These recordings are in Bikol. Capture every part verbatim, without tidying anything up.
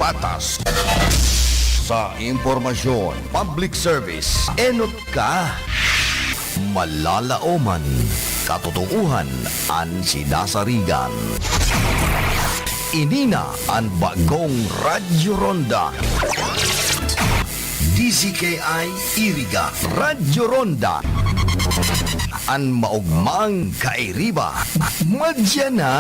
Atas. Sa impormasyon, public service, enot ka. Malalaoman, katotohanan, an sinasarigan. Ini na an bagong Radyo Ronda. D Z K I Iriga, Radyo Ronda. An maogmang kairiba, madya na.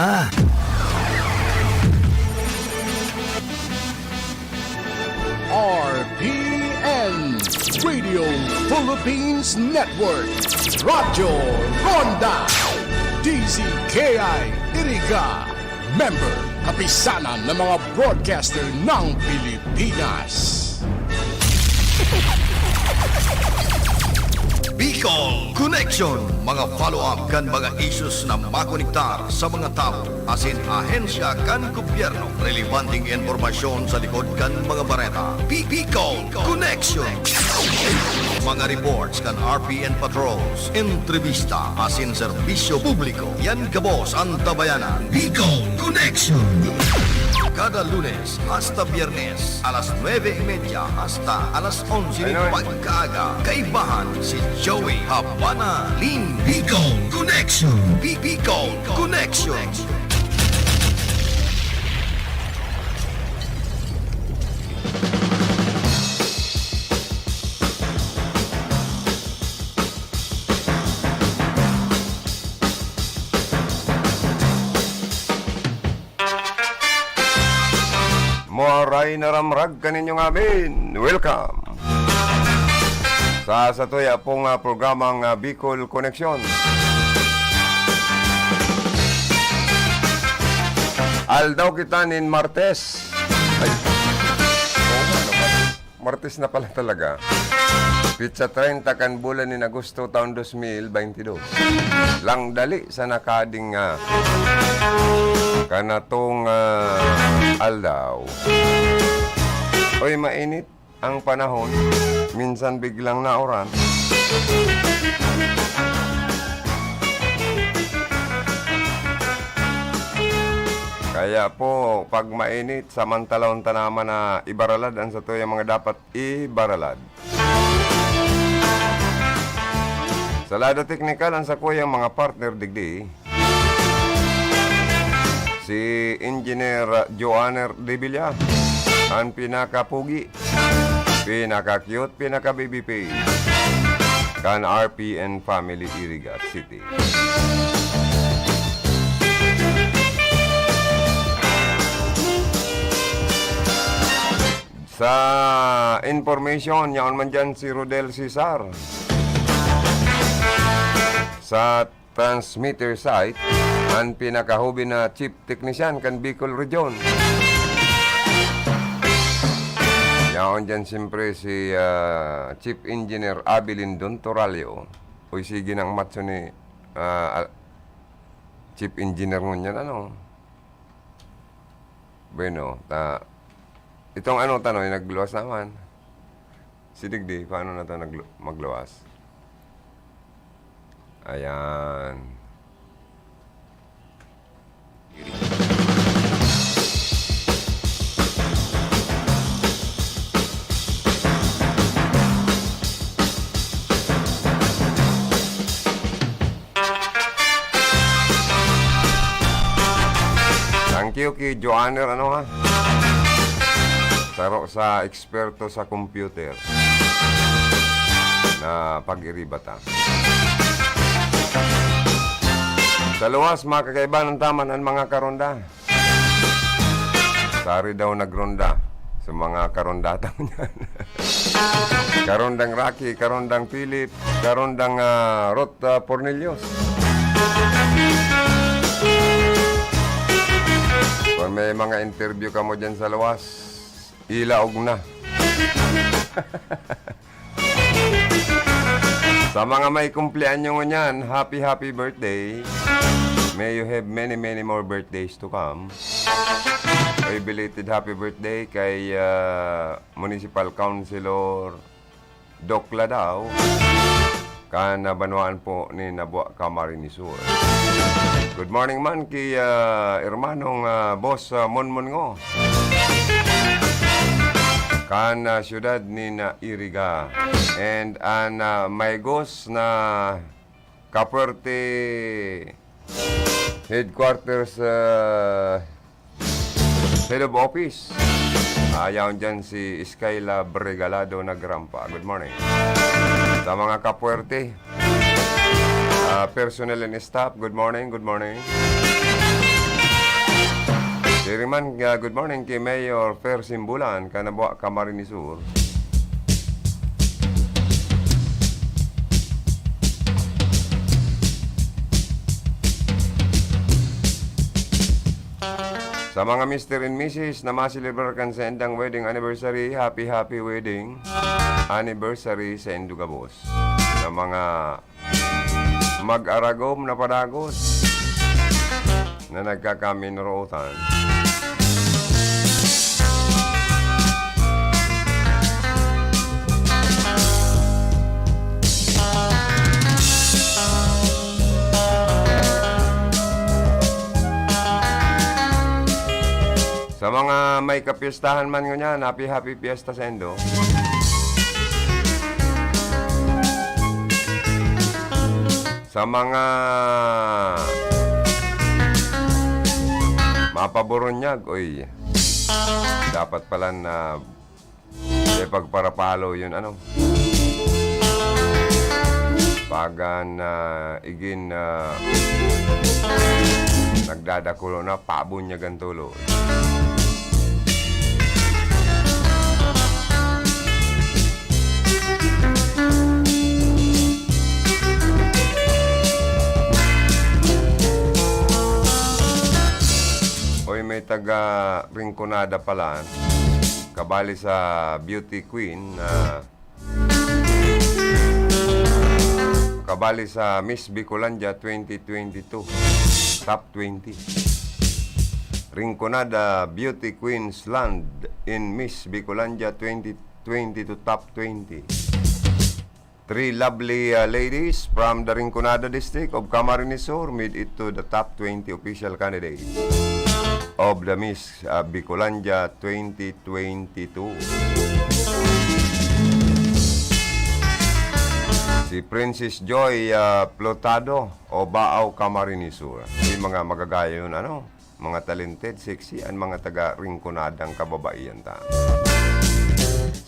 R P N, Radio Philippines Network, Radyo Ronda, D Z K I Iriga, member, Kapisanan ng mga Broadcaster ng Pilipinas. Bicol Connection, mga follow-up kan mga issues na makonektar sa mga tawo asin ahensya kan gobyerno. Relebanteng impormasyon sa likod kan mga bareta. Bi-, Bicol Connection. Mga reports kan R P N patrols, entrevista asin serbisyo publiko. Yan gabos an tabayanan. Bicol Connection. Kada Lunes hasta Biyernes, alas nuebe y media hasta alas onse nin pagkaaga. Kaibahan si Joey Habana Lim. Bicol Connection. Bi-, Bicol Connection. Maray na ramrag kaninyo ngamin. Welcome sa satuya pong, ah, programang, ah, Bicol Connection. Aldaw kita nin Martes. Ay. Oo nga, no, Martes. Martes na pala talaga. Pitsa treinta kan bulan nin Agosto, taon dos mil baynte dos. Lang dali sa nakading, ah, kanatong, ah, aldaw. Oy, mainit ang panahon. Minsan biglang nauran. Kaya po, pag mainit, samantalahon ta naman na ibaralad ang satuyang mga dapat ibaralad. Sa lado teknikal, ang sakuyang mga partner digdi, si Engineer Joanner de Villa, ang pinakapugi, pinaka-cute, pinaka-baby face kan R P N Family Iriga City. Sa information, yaon man dyan si Rodel Cesar. Sa transmitter site, an pinakahubi na chief technician kan Bicol Region. Yaon dyan siyempre si, ah, Chief Engineer Abilin Don Toralio. Uy, sige nang matso ni, ah, al-, Chief Engineer ngunyan, ano? Bueno, ta-, itong ano, tanoy, nagluwas naman. Si Digdi, paano na to naglu-, magluwas? Ayan. Thank you ki Joanner, ano ha? Saro sa eksperto sa computer na pag-iriba ta. Sa luwas, mga kakaibahan, taman an mga karonda. Sari daw nagronda sa mga karondata niyan. Karondang Rocky, karondang Philip, karondang, ah, Ruth, ah, Pornelius. Kung may mga interview kamo dyan sa luwas, ilaog na. Sa mga may kumpleanyo ngunyan, happy, happy birthday. May you have many, many more birthdays to come. A belated happy birthday kay, ah, Municipal Councilor Doc Ladao, kan, ah, banwaan po ni Nabua, Camarines Sur. Good morning man ki, ah, hermanong, ah, Boss, ah, Monmon Ngo. kan, ah, siyudad nin, ah, Iriga. And an, ah, maigos na kapuwerte headquarters, ah, head of office. Ah, yaon dyan si Skyla Regalado Nagrampa. Good morning. Sa mga kapuwerte, ah, personnel and staff, good morning, good morning. Diri man, ah, good morning kay Mayor Fer Simbulan, kan Abua, Camarines Sur. Sa mga mister and missus na maselebrar kan saindang wedding anniversary, happy, happy wedding anniversary saindo gabos. Sa mga mag-aragom na padagos na nagkakaminorootan. Sa mga may kapiestahan man ngunyan, happy, happy fiesta saindo. Sa mga mapaburunyag, uy, dapat pala na ipagparapalo yun, ano? Pag, ah, na igin, ah, nagdadakulo na, pabunyagan tulo. Oy, may taga Rinconada pala, kabali sa beauty queen na kabali sa Miss Bicolandia twenty twenty-two, top twenty. Rinconada Beauty Queens land in Miss Bicolandia twenty twenty-two top twenty. Three lovely, uh, ladies from the Rinconada District of Camarines Sur made it to the top twenty official candidates of the Miss, uh, Bicolandia twenty twenty-two. Si Princess Joy, uh, Plotado, Obao, Camarines Sur. May mga magagaya yun, ano? Mga talented, sexy, an mga taga Rinconadang kababaihan ta.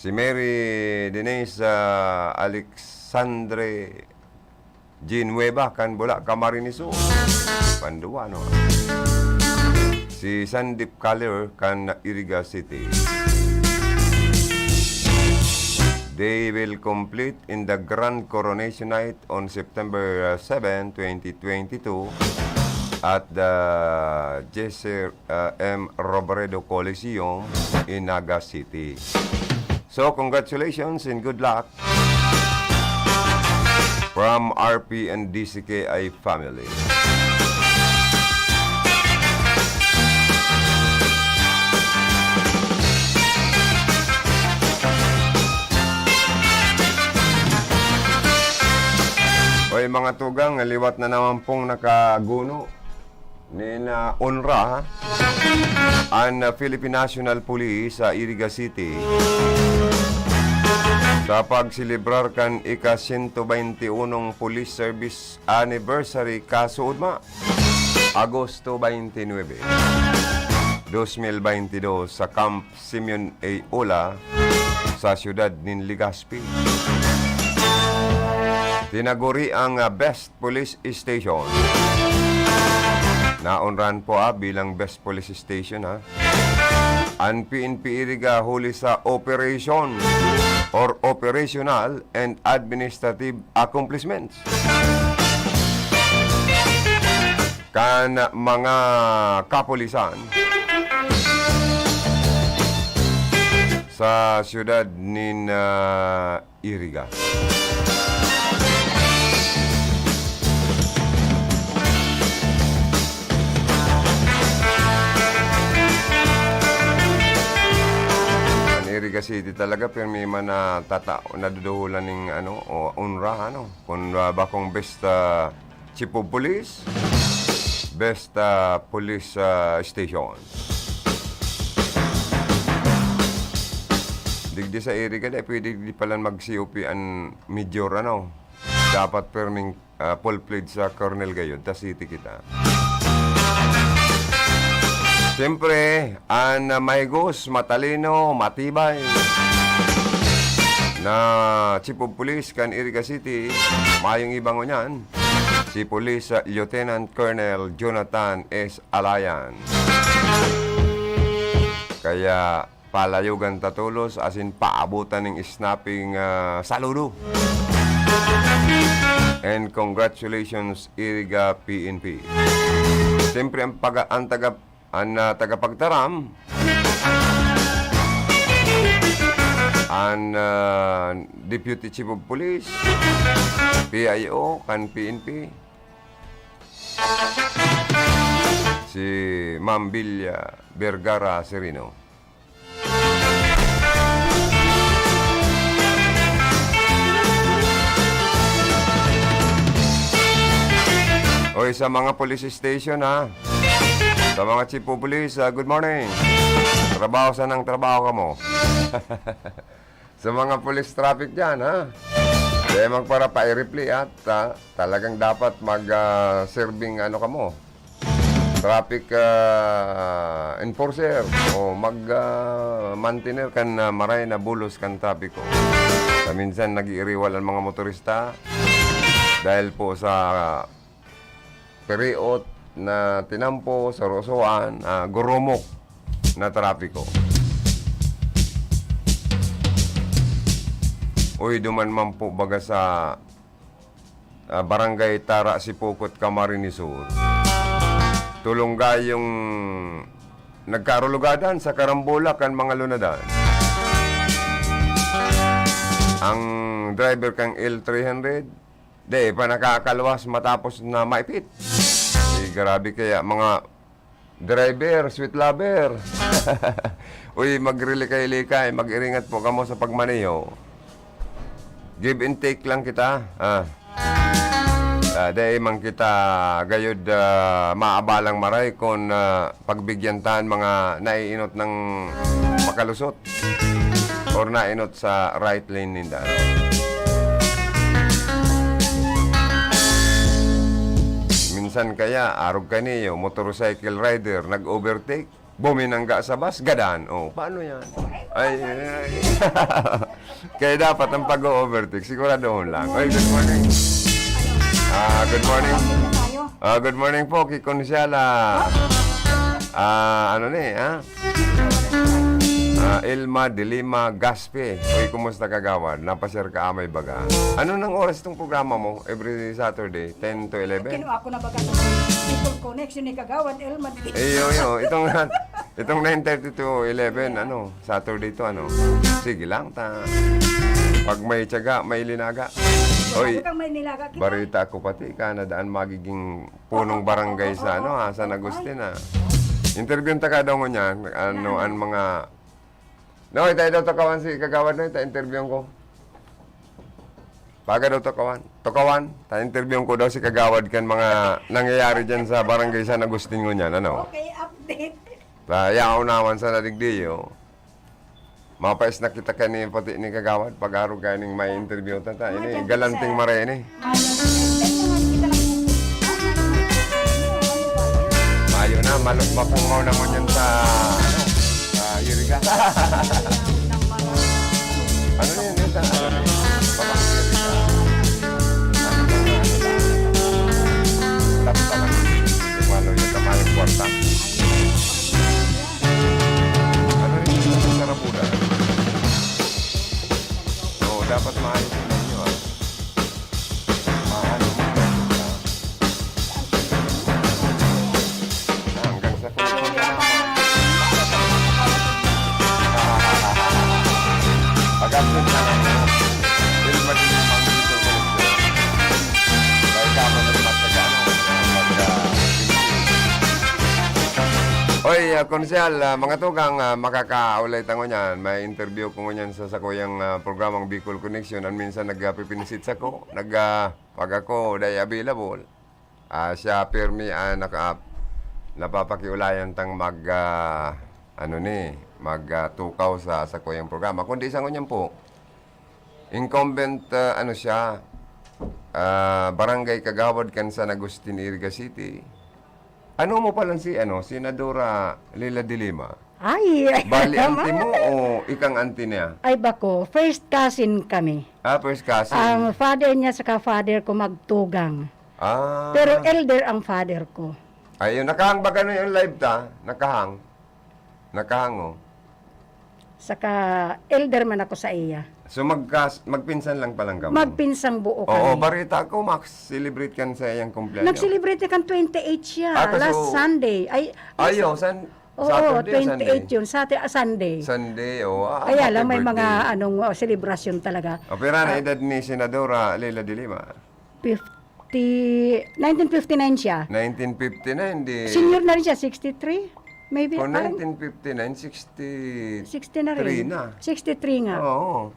Si Mary Denise, ah, Alexandre Genueva kan Bula, Camarines Sur. Panduwa, no? Si Sandip Kalir kan Iriga City. They will complete in the Grand Coronation Night on September seven, twenty twenty-two, at the Jesser, uh, M Robredo Coliseum in Naga City. So, congratulations and good luck from R P and D C K I family. Oy, mga tugang, liwat na naman pong nakaguno nin, ah, onra an, ah, Philippine National Police sa Iriga City sa pagselebrar kan ika-sento baynti unong Police Service Anniversary kasuodma, Agosto twenty-nine, dos mil baynti dos, sa Camp Simeon A. Ola sa siyudad nin Legazpi. Tinaguri ang, ah, Best Police Station. Naonran po, ah, bilang Best Police Station, ha. An P N P Iriga huli sa operation or operational and administrative accomplishments kan mga kapulisan sa siyudad nin, ah, Iriga. An Iriga City talaga, pirmi man na tata-, naduduhulan ning ano, o onra, ano, kun, ah, bakong best, ah, Chief of Police, best, ah, police, ah, station. Di sa Iriga, di pwede di palan mag-C O P an major, ano. Dapat perming, ah, full-fledged sa Colonel gayod, ta city kita. Siyempre, an, ah, mahigos, matalino, matibay na Chief of Police kan Iriga City, mayong iba ngunyan, si Police, ah, Lieutenant Colonel Jonathan S. Alayan. Kaya, palayogan ta tolos asin paabotan nin snapping, ah, saludo. And congratulations, Iriga P N P. Siyempre, ang paga-, ang taga-, ang, ah, tagapagtaram, ang, ah, Deputy Chief of Police, P I O, kan P N P, si Ma'am Bilya Vergara Sereno. Oy, sa mga police station, ha? Sa mga chief of police, ah, good morning. Trabaho sanang trabaho kamo. Sa mga police traffic dyan, ha? Kaya magpara pa-, i-reply, ha? Ta-, talagang dapat mag, ah, serving ano kamo, traffic, ah, enforcer o mag, ah, mantener kan, ah, maray na bulos kan trapiko. Sa minsan, nag-iiriwal ang mga motorista dahil po sa periot na tinampo, sarosoan, ah, gurumok na trapiko. Uy, duman man po baga sa ah, Barangay Tara, Sipocot, Camarines Sur. Tulong gayong nagkarulugadan sa karambola kan mga lunadan. Ang driver kang L three hundred, di pa nakakalwas matapos na maipit. Eh, grabe kaya mga driver, sweet lover. Uy, magrilikay-likay, mag-iringat po kamo sa pagmaneho. Give and take lang kita, ah. Ah, dai man kita gayod, ah, maabalang maray kun, ah, pagbigyan ta an mga naiinot na makalusot or nainot sa right lane ninda. Minsan kaya, arog kaniyo, motorcycle rider, nag-overtake, buminangga sa bus, gadan. Oh, paano yan? Ay, ay, ay. Kaya dapat ang pag-o-overtake, siguraduhon lang. Ay, good morning. Ah, good morning. Ah, good morning po, Kikon Siala. Ah, ano ni, ah? Ah, Elma de Lima Gaspe. Uy, kumusta, kagawad? Napasyar ka amay baga. Ano nang oras itong programa mo? Every Saturday, ten to eleven? Kinuha ko na baga sa People Connection ni Kagawad Elma de Lima. Eh, yo, yo. Itong, itong nine thirty to eleven, ano, Saturday to, ano. Sige lang, ta. Pag may tiyaga, may linaga. Oy, kang may nilaga kita. Barita ko pati ka, nadaan magiging punong barangay sa, ano, ha, San Agustin, ha. Interviewon ta ka daw ngunyan, ano, ang mga, no, ita daw tukawan si Kagawad, no, ita interviewon ko. Paga daw tukawan. Tukawan, ta interviewon ko daw si Kagawad kan mga nangyayari dyan sa barangay San Agustin ngunyan, ano? Okay, update. Ta, yaon naman sa nadigdiyo. Mapais na kita kani pati ni Kagawad, pag-arog kaning may interview ta, ta. Ini, galanting mare ini. Mayo na, malot mapungaw naman yan sa, ano, sa Iriga. Ano yan, yan sa, ano, yan? Papang Iriga. Ano ba, ano ba? Tapos talaga, malo yung kamayang kwarta. Ano rin yung sarabuda? Oo, dapat maayos yung inyo, ah. Maano mo, ah. Ah, hanggang sa kung sino naman. Pag-absent na lang, no? Dahil madilim ang dito, dahil ka mo nagmataga, ano? Pag, ah, Oy, ah, Konsehal, ah, mga tugang, ah, makakaulay ta ngunyan. May interview ko ngunyan sa sakuyang, ah, programang Bicol Connection. An minsan nagpipinsit sako, nag, ah, pag ako dai available, ah, siya pirmi an naka-, napapakiulayan tang mag, ah, ano ni, mag, ah, tukaw sa, sa kuyang programa. Kundi sa ngunyan po, incumbent, ah, ano siya, ah, barangay kagawad kan San Agustin, Iriga City. Ano mo pala si, ano, Senadora Leila de Lima? Ay, Bali, auntie mo o ikang auntie niya? Ay, bako. First cousin kami. Ah, first cousin. Ang father niya saka father ko magtugang. Ah. Pero elder ang father ko. Ayun, nakahang ba gano'n yung live ta? Nakahang? Nakahang, oh. Saka elder man ako sa iya. So, magkas-, magpinsan lang palang kamo? Magpinsang buo Oo, kami. Barita ko, mag-celebrate kan sa iyang kumpleanyo. Nag-celebrate na kan twenty-eight siya, Ah, kaso last Sunday. Ay, Ay, oh, san-, Oo, Saturday o Sunday? twenty-eight yun. Sati-, ah, Sunday. Sunday, oh, ah, Kaya happy lang may mga birthday. anong, oh, selebrasyon talaga. Oh, pero ano Ah, edad ni Senadora Leila de Lima? fifty, nineteen fifty-nine siya. Nineteen fifty-nine, di Senior na rin siya, sixty-three? Maybe, Kung parang nineteen fifty-nine, sixty-three sixty na rin. na. Sixty-three nga. Oo.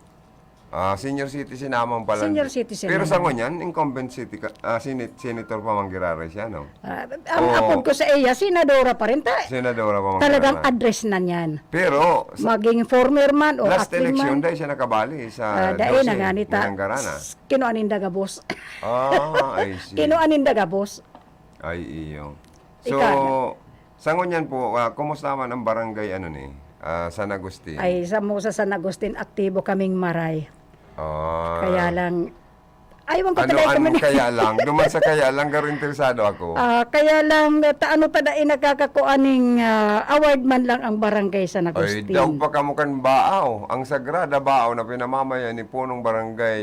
Ah, senior citizen naman pala. Senior citizen Pero sa naman. ngunyan, incumbent city ka, ah, seni-, senator pa man giraray siya, no? Ah, ang Oo. apod ko sa iya, senadora pa rin. Ta-, Senadora pa man talagang giraray. address na niyan. Pero sa Maging former man o last acting election, man. dahil siya nakabali sa Ah, dahil na doce, nga ni ta-, Manangarana. s-, kinuha ninda gabos. Ah, I see. Kinuha ninda gabos. Ay, iyo. So, Ika na. sa ngunyan po, ah, kumusta man ang barangay, ano ni, ah, San Agustin? Ay, sa mo sa San Agustin, aktibo kaming maray. Ah. Kaya lang, aywan ko Ano, talaga ano kami kaya lang? Duman sa kaya lang, garo interesado ako. Ah, kaya lang, ta-, ano ta dai nakakakuan ning, ah, award man lang ang barangay San Ay, Agustin. daog pa kamo kan Baaw. Ang Sagrada Baaw na pinamamayan ni punong barangay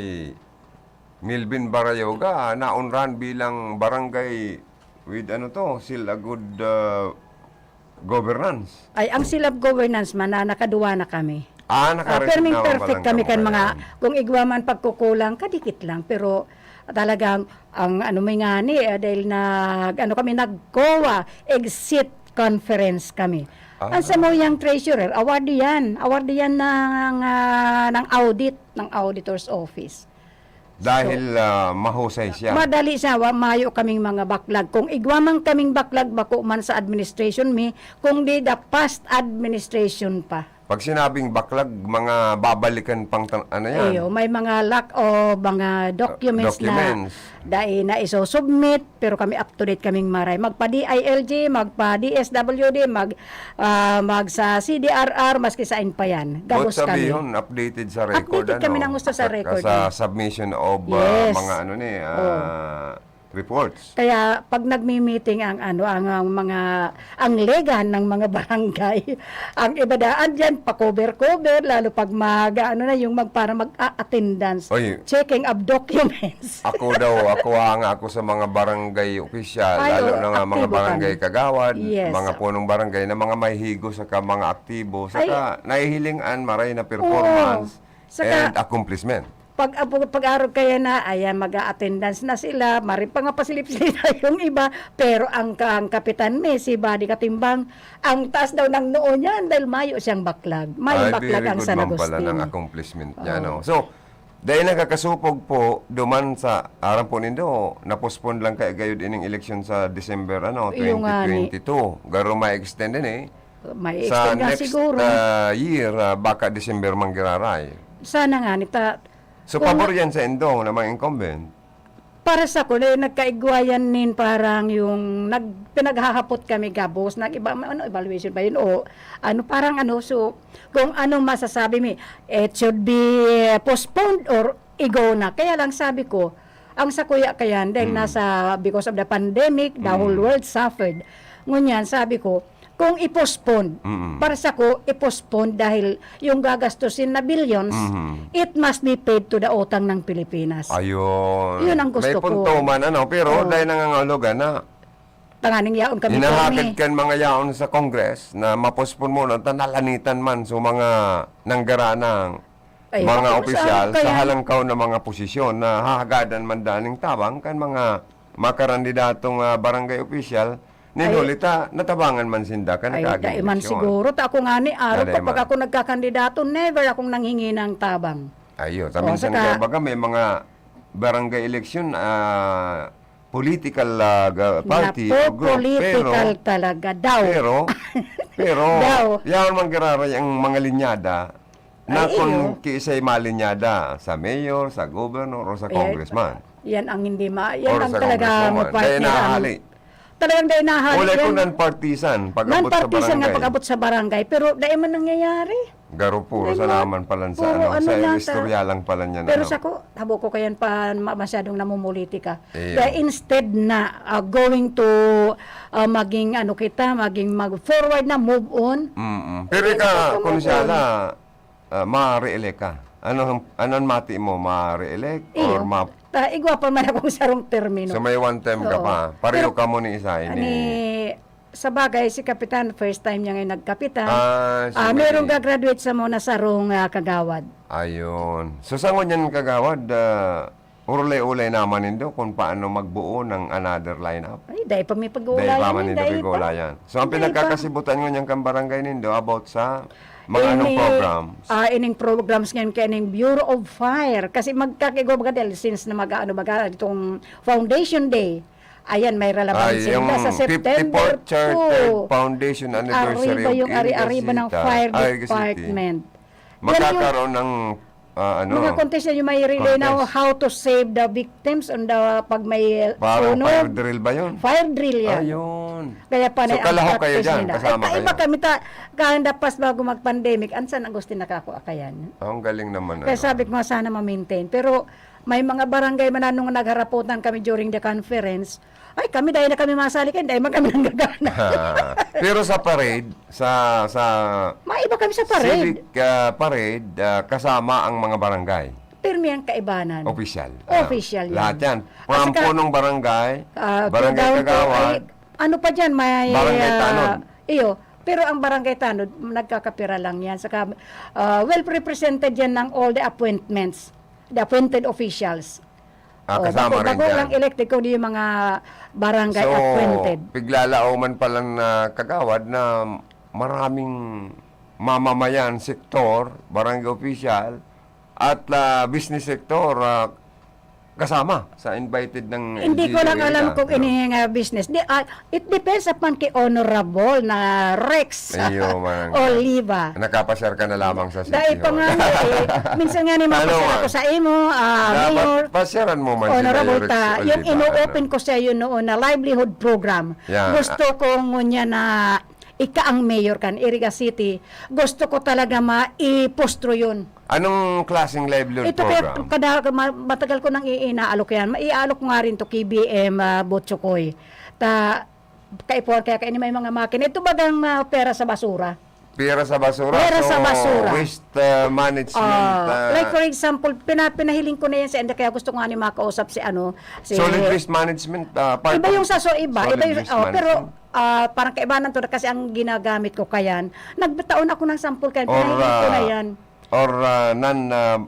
Melvin Barayoga, naunrahan bilang barangay with ano to, seal a good, ah, governance. Ay, ang seal of governance man na nakaduwa na kami. Ah, Ah, nakaresolve perming na ang perfect kami kan mga, barangay. kung igwa man pagkukulang, kadikit lang. Pero talagang, ang ano may ngani, eh, dahil nag, ano kami, nag-COA, exit conference kami. Ah. Ang samuyang treasurer, award yan. Award yan ng, ah, ng audit, ng auditor's office. Dahil, So, ah, mahusay siya. madali siya, wa-, mayo kaming mga baklag. Kung igwa man kaming baklag, bako man sa administration mi, kung di the past administration pa. Pag sinabing baklag, mga babalikan pang tan-, ano yan? Iyo, may mga lack of mga documents na Documents. dai na iso-submit, pero kami up to date kaming maray. Magpa D I L G, magpa D S W D, mag, ah, mag sa C D R R, maski sain pa yan. Gabos Both kami. sabihon, updated sa record, Updated kami ano? ng gusto sa Sa, record, sa eh. submission of, ah, Yes. mga ano ni, ah, Oh. reports. Kaya pag nagmi-meeting ang ano, ang, ang mga, ang legan ng mga barangay, ang iba daan dyan, pa-cover-cover, lalo pag mag, ano na, yung mag, para mag-a-attendance, Oy. checking of documents. Ako daw, ako hanga ako sa mga barangay opisyal, Ay, lalo oo, na nga mga aktibo barangay kami. kagawad, Yes. mga punong barangay na mga may higos saka mga aktibo, Ay. saka nahihiling-an maray na Oo. performance Saka, and accomplishment. pag, ah, pag, pag-arog kaya na, ayan, mag-a-attendance na sila, maray pa nga pasilip-silip yung iba, pero ang ka-, ang kapitan mi, si Buddy Katimbang, ang taas daw ng noo niyan dahil mayo siyang baklag. Mayong Ay, baklag very ang good San man pala Agustin. ng accomplishment niya, Oo. no? So, dahil nagkakasupog po, duman sa, aram po nindo, na-postpone lang kaya gayud ining eleksyon sa December, ano, Iyo nga ni. twenty twenty-two. Garo ma-extend din eh. May Sa extend nga next, siguro. ah, year, ah, baka December man giraray. Sana nga, ni ta-, So, kung pabor yan sa indo na mga incumbent? Para sa ko, eh, nagkaigwayan nin parang yung nag-, pinaghahapot kami gabos, nag-iba, ano, evaluation ba yun? O ano, parang ano, so, kung anong masasabi mi, it should be postponed or igo na. Kaya lang sabi ko, ang sakuya kayan, dahil Mm. nasa, because of the pandemic, the whole Mm. world suffered. Ngunyan, sabi ko, kung i-postpone, Mm. para sa ko, i-postpone dahil yung gagastusin na billions, Mm. it must be paid to the utang ng Pilipinas. Ayun. Yun ang gusto May punto ko. man, ano, pero Oo. dahil nangangahulugan na Tanganing yaon kami, hinahagad Attorney. kan mga yaon sa Congress na ma-postpone muna, ta nalanitan man sa mga nanggaranang Ay, mga ako, opisyal saan sa kaya? halangkaw na mga posisyon na hahagadan man daning tabang kan mga makarandidatong, ah, barangay opisyal, Ay. ninulita, natabangan man sinda kan Ay, nakaaging dai man eleksyon. siguro. Ta ako nga ni, araw Dai pa pag man. ako nagkakandidato, never akong nanghingi ng tabang. Ayun, sa O, minsan saka kaya baga may mga barangay election, ah, political, ah, ga-, party o group, Napo-political pero, talaga daw. pero, Pero, Daw. yaon man giraray ang mga linyada na Ay, kung iyo. kiisay malinyada, sa mayor, sa governor, o sa Eh, congressman. yan ang hindi ma-, yan Or ang sa talaga congresswoman. Dahil mapartner ang nahahali. Talagang dai nahali Wala ko yan. Non-partisan, pag-abot sa Non-partisan nga barangay. pag-abot sa barangay, pero dai man nangyayari. Garo, puro Dai sa man. naman pala sa Puro ano, ano sa lang sa istorya lang pala niya na, Pero no? sa ko, habo ko kayan pa ma-, masyadong namumulitika. Iyo. Kaya instead na, ah, going to, ah, maging ano kita, maging mag-forward na, move on. Mm-mm. Pero Hindi ika, ka kung move siya on. la, ah, ma-re-elect ka. Ano ang, ano ang mati mo? Ma-re-elect or Iyo. ma- Ta, igwa pa man akong sarong termino. So, may one term ka Oo. pa. Pareho Pero, ka mo ni isa, ini- ani, sa bagay, si Kapitan, first time niya ngayon nagkapitan. Ah, si Ah, merong Mami. gagraduate sa muna sarong, ah, kagawad. Ayun. So, sa ngunyan kagawad, ah, urulay-ulay naman nindo kung paano magbuo ng another lineup? Ay, dai pa may Dai pag-uulayan pa man yun, nindo dai pa. pag-uulayan. So, ang Dai pa. pinagkakasibutan ngunyan kang barangay nindo about sa mga anong Ini, programs? ah, ining programs ngayon kaya ning Bureau of Fire. Kasi magkakigwa baga dahil since na mag-aano baga itong Foundation Day. Ayan, may ralaban Ay, sila yung sa September fifty-fourth Chartered two. Foundation Anniversary Arriba of yung ari-ariba ng Iriga City. fire Ah, Iriga City. department. Yan yung Magkakaroon ng, ah, ano, mga contest na yung may relay na contest. how to save the victims on the, pag may Parang sunog. fire drill ba yun? Fire drill yan. Ayun. Kaya panay So, ang kalaho kayo practice dyan? nila. Kasama Ay, kaiba kayo? kami ta-, kanda pas bago mag-pandemic, an San Agustin nakakua kayan. Ah, ang galing naman, Kaya ano. sabi ko nga, sana ma-maintain. Pero may mga barangay man anong nagharapotan kami during the conference. Ay, kami, dahil na kami masali kayan, dahil man kami nanggagana. Pero sa parade, sa, sa Maiba kami sa parade. civic, ah, parade, ah, kasama ang mga barangay. Pirmi ang kaibanan. Official. Ah, Official yan. lahat yan. At From saka, punong barangay, ah, barangay down to, kagawad, ay, ano pa dyan, may, barangay ah, tanod. iyo. Pero ang barangay tanod, nagkakapira lang yan. Saka, ah, well represented yan ng all the appointments, the appointed officials. Ah, Oh, kasama bako, rin bako dyan. lang elected, kundi yung mga barangay So, appointed. piglalaoman pa lang na kagawad na maraming mamamayan, sektor, barangay official, at, ah, business sector, ah, kasama sa invited ng Hindi ko lang alam kung ini nga business. Di, ah, it depends upon kay Honorable na Rex Iyo, man. Oliva. Nakapasyar ka na lamang sa City Dahil pa Hall. nga, eh, minsan nga ni Ano mapasyar man? ako sa imo, ah, Dapat Mayor, pasyaran mo man si Honorable Mayor Rex ta, yung Oliva, ino-open ano? ko sa iyo noon na livelihood program. Yan. Gusto ko ngunyan na ika ang mayor kan Iriga City. Gusto ko talaga maipostro yun. Anong klaseng livelihood Ito kaya program? kada, ma-, matagal ko nang i-, inaalok yan. Maiaalok ko nga rin to kay B M, ah, Botchokoy. Ta, kaipuhan kaya kayo ni may mga makina. Ito bagang, ah, pera sa basura? Pera sa basura? Pera sa So, basura. waste, ah, management, Ah, ah, like for example, pina-, pinahiling ko na yan sa enda, kaya gusto ko nga ni makausap si ano, si Solid waste management, ah, part Iba of yung sa, so iba, solid iba yung, waste oh, pero, management. ah, parang kaibanan to na kasi ang ginagamit ko kayan. Nagtaon ako ng sample kayan, Or, pinahiling ko na ah, yan. or, ah, non, ah,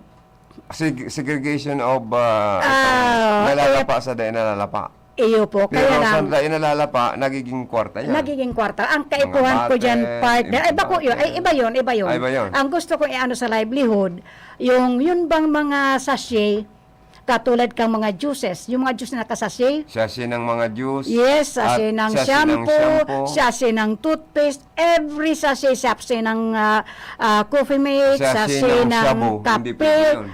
seg-, segregation of, ah, Ah, itong nalalapa kaya sa dai nalalapa. Iyo po, Pero kaya sa lang dai nalalapa, nagiging kwarta yan. Nagiging kwarta. Ang Mga kaipuhan ko dyan, bate, partner, ay, bako yun. Ay, bate. iba yun, iba yun. Ay, iba yun. Ang gusto kong iano sa livelihood, yung, yun bang mga sachet, katulad kang mga juices, yung mga juice na nakasachet, Sachet ng mga juice Yes, at sachet ng sachet ng shampoo, shampoo. sachet ng toothpaste, every sachet, sachet ng, ah, ah, coffee mix, Sachet sachet ng ng shabu, hindi kape. pwede yun.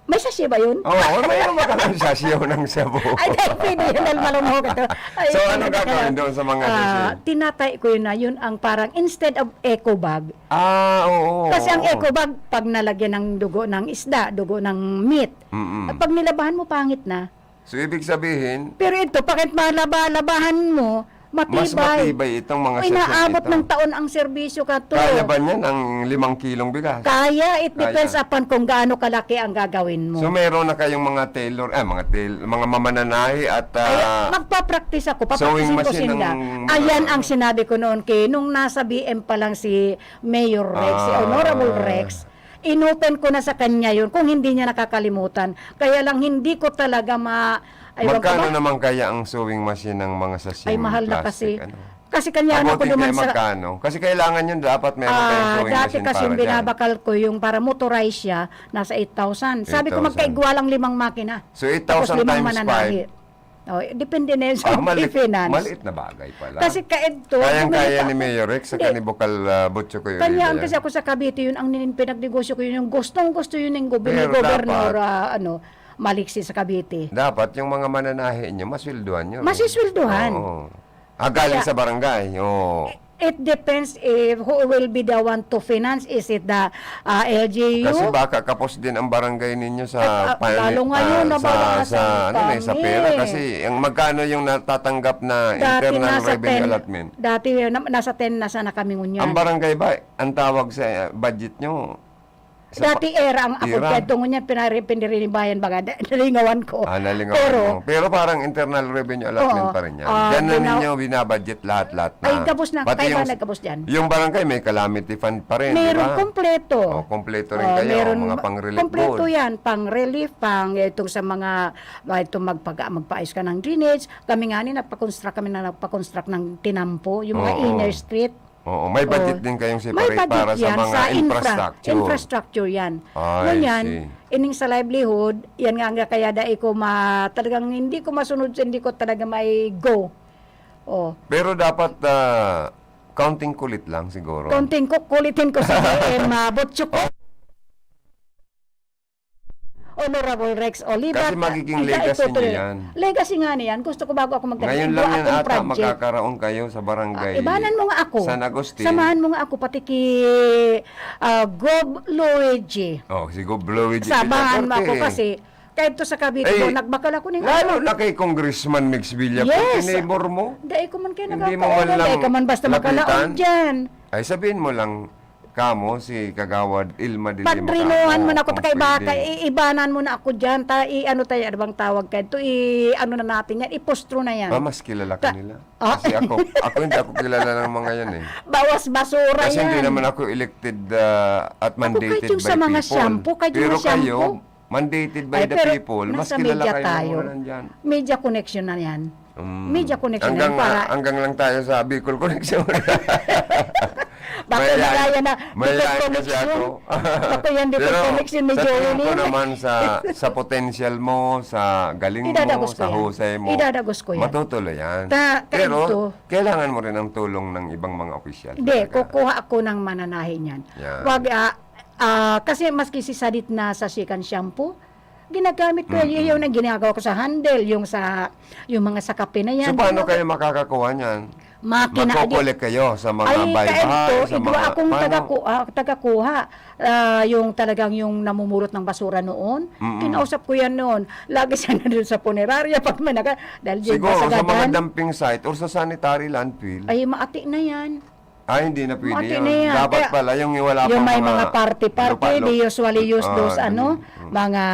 May sachet ba yun? Oo, mayroon ba kang sachet ng shabu? Ay, dahil pwede yun, dahil malungho ka to. Ay, So, ano ano ka gagawin kaya? doon sa mga Ah, sachet? tinatay ko yun na yun ang parang instead of eco bag. Ah, oo, Kasi ang oo. eco bag, pag nalagyan ng dugo ng isda, dugo ng meat, Mm-mm. at pag nilabahan mo, pangit na. So, ibig sabihin, Pero ito, pagkat malaba-, labahan mo, mas matibay. matibay itong mga Ay, sachet naabot ito. ng taon ang serbisyo ka to. Kaya ba niyan ang limang kilong bigas? Kaya, it Kaya. depends upon kung gaano kalaki ang gagawin mo. So, meron na kayong mga tailor, eh, mga tail-, mga mamananahi at, Ay, ah, magpa-practice ako, sewing papraktisin ko machine sinda. ang mga Ayan ang sinabi ko noon kay, nung nasa B M pa lang si Mayor Rex, si Ah. Honorable Rex, inopen ko na sa kanya yun kung hindi niya nakakalimutan. Kaya lang hindi ko talaga ma-, ewan ko Magkano ba? naman kaya ang sewing machine ng mga sachet Ay, mahal na plastic, kasi. ano? Kasi kanya ano Abutin ko naman kaya sa magkano? Kasi kailangan yun, dapat meron kayong Ah, sewing dati machine kasi para yung dyan. binabakal ko, yung para motorize siya, nasa eight thousand. Sabi ko, Eight thousand. magkaigwa lang limang makina. So, Tapos eight thousand limang times mananahi. five. Oh, depende na yun sa Ah, mali- finance. Maliit na bagay pala. Kasi kaedto, Kayang-kaya bumili ni ka- Mayor Rex sa Hindi. Kanibucal uh, Butcho ko yun. Kanya Iba ang yan. Kasi ako sa Cavite yun, ang ninin pinagnegosyo ko yun, yung gustong gusto yun ng gober- Pero gobernador, dapat- ah, ano, Maliksi sa Cavite. Dapat yung mga mananahi nyo, masweldohan nyo. Masisweldohan. Oo. Ah, galing Kaya- sa barangay. Oo. It depends if who will be the one to finance. Is it the ah, L G U? Kasi baka kapos din ang barangay ninyo sa At, ah, pan- lalo ngayon ah, na sa, bawasan sa, ano, eh, sa kami. pera kasi ang magkano yung natatanggap na Dati internal nasa revenue ten, allotment? Dati na- nasa ten na sana kami ngunyan. Ang barangay ba, ang tawag sa uh, budget nyo? Sa Dati era ang ako Era. Kadto ngunyan pinari- pinirinibayan baga da- nalingawan ko. Ah, nalingawan Pero mo. Pero parang internal revenue allotment Oo. pa rin yan. Ah, Diyan na ginaw- ninyo binabudget lahat-lahat na. Ay, gabos na. Pati Kaya yung, ba nagkabos dyan? Yung barangay may calamity fund pa rin, di Meron ba? kompleto. Oh, kompleto rin Oh, kayo, meron mga pang-relief kompleto board. Yan, pang-relief, pang itong sa mga ah, itong magpag magpaayos ka ng drainage. Kami nga ni nagpa-construct kami na nagpa-construct ng tinampo, yung mga Oo. inner street. Oo, may budget Oh. din kayong May separate budget para sa yan mga sa infra- infrastructure. infrastructure yan. I Ngunyan, see. ining sa livelihood, yan nga nga kaya dai ko ma, talagang hindi ko masunod, hindi ko talaga may go. Oh. Pero dapat ah, counting kulit lang siguro. Konting kukulitin ko si G M uh, Butchuk. Honorable Rex Oliva. Kasi magiging Ika- legacy itutuloy. niyo yan. Legacy nga niyan. Gusto ko bago ako magdala, Ngayon igwa lang yan akong ata project. magkakaroon kayo sa barangay Ah, ibanan mo nga ako. San Agustin. Samahan mo nga ako, pati ki ah, Gob Luigi. Oh, si Gob Luigi Samahan mo ako Villacorte. Kasi, kahit to sa Cavite, Eh, do, nagbakal ako ning Lalo na kay Congressman Mix Villacorte, Yes. neighbor mo. Dai ko man kayo Hindi mo nakakaon, man lang dai ka man basta lapitan? Makalaon dyan. Ay, sabihin mo lang, kamo, si Kagawad Ilma de Lima Padrinohan kamo, mo na ako, kung takay baka, pwede. i- ibanan mo na ako dyan, ta, i, ano tayo, ano bang tawag kayo? To, i, ano na natin yan, ipostro na yan. Ah, mas kilala ka Ka- nila. Ah. Kasi ako, ako hindi ako kilala ng mga yan eh. Bawas basura Kasi yan. hindi naman ako elected uh, at Ako mandated kahit yung by sa mga people. shampoo, kahit yung Pero mga shampoo. kayo, mandated by Ay, the pero people, mas nasa kilala media kayo tayo. ng mga nandyan. Media connection na yan. Mm. Media connection hanggang, na yan para hanggang lang tayo sa Bicol Connection. Bako Mayayain- na kaya na mayayain Bicol kasi Connection. ako. Bako yan, Bicol Pero Connection ni sa tingin ko Joey. naman sa, sa potential mo, sa galing Idadagos mo, ko sa yan. Husay mo, Idadagos ko yan. Matutuloy yan. Ta- Pero kaito. Kailangan mo rin ang tulong ng ibang mga opisyal. Hindi, talaga. Kukuha ako ng mananahi niyan. Yan. Wag, ah, ah, kasi maski si Sadit na sa second shampoo, ginagamit ko yan. Yung na ginagawa ko sa handle, yung sa yung mga sa kape na yan. So paano Yung kayo makakakuha niyan? Makina, Magko-collect kayo sa mga Ay, bahay-bahay, kaedto, sa igwa mga akong paano? Tagaku, ah, tagakuha. Ah, yung talagang yung namumulot ng basura noon, kinausap ko yan noon. Lagi siya nandun sa punerarya pag managa, dahil dyan Siguro sa mga kasagadan. Dumping site or sa sanitary landfill. Ay, maati na yan. Ah, hindi na pwede Maati yun. na yan. Dapat Kaya, pala yung wala yung pang may mga mga party-party, lupa-lupa. they usually use Ah, those, ano, mm. mga,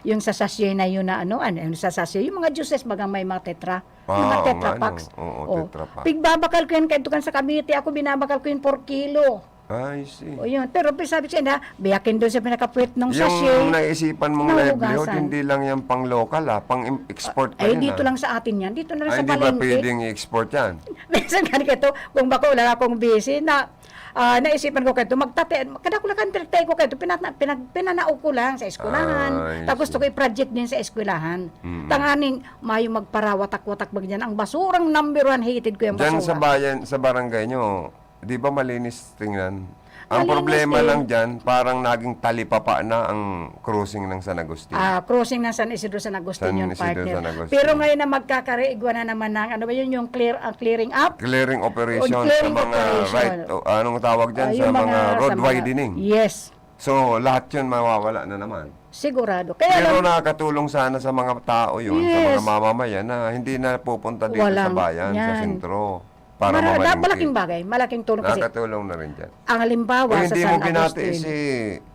yung sa sachet na yun na, ano, ano, yung sa sachet, yung mga juices, bagang may mga tetra. Ah, mga oo tetra nga, no. packs. Oo, Oh. tetra pack. Pigbabakal ko yan, kahit kan sa Cavite, ako binabakal ko yung four kilo. I see. O yun. Pero sabi siya na, biyakin doon sa pinakapuwet ng sachet. Yung naisipan mong Nahuhugasan. livelihood, hindi lang yung pang local ah, pang im- export pa Ay, yun, dito ah. lang sa atin yan. Dito na lang Ay, sa hindi ba palengke. Pwedeng i-export yan? Minsan nga nito, kung bako lang akong busy, na ah, naisipan ko kayo, magtate, kada ko lang ang pinagtay ko kayo, pinag, pinag, pinanaog ko lang sa eskwelahan. Ah, I Tapos gusto see. ko i-project din sa eskwelahan. Mm. Tanganing mayo magparawatak-watak ba dyan. Ang basurang number one hated ko yung Diyan basura. sa bayan, sa barangay nyo, di ba malinis tingnan? Ang Malinis problema din. lang dyan, parang naging talipapa na ang crossing ng San Agustin. Ah, crossing ng San Isidro San Agustin San yun, Isidro partner. San Agustin. Pero ngayon na magkakariigwa na naman ng, ano ba yun, yung clear, ah, clearing up? Clearing operation O, clearing sa mga operation. right, o, anong tawag dyan? Ah, Sa yung mga, mga, road sa mga- widening. Yes. So, lahat yun mawawala na naman. Sigurado. Kaya Pero lang, nakakatulong sana sa mga tao yun, sa Yes. mga mamamayan na hindi na pupunta dito sa Walang bayan, sa yan. sentro, para Mara- mamalengke. malaking bagay, malaking tulong kasi Nakakatulong na rin dyan. ang halimbawa Uy, sa hindi San mo binati Agustin, si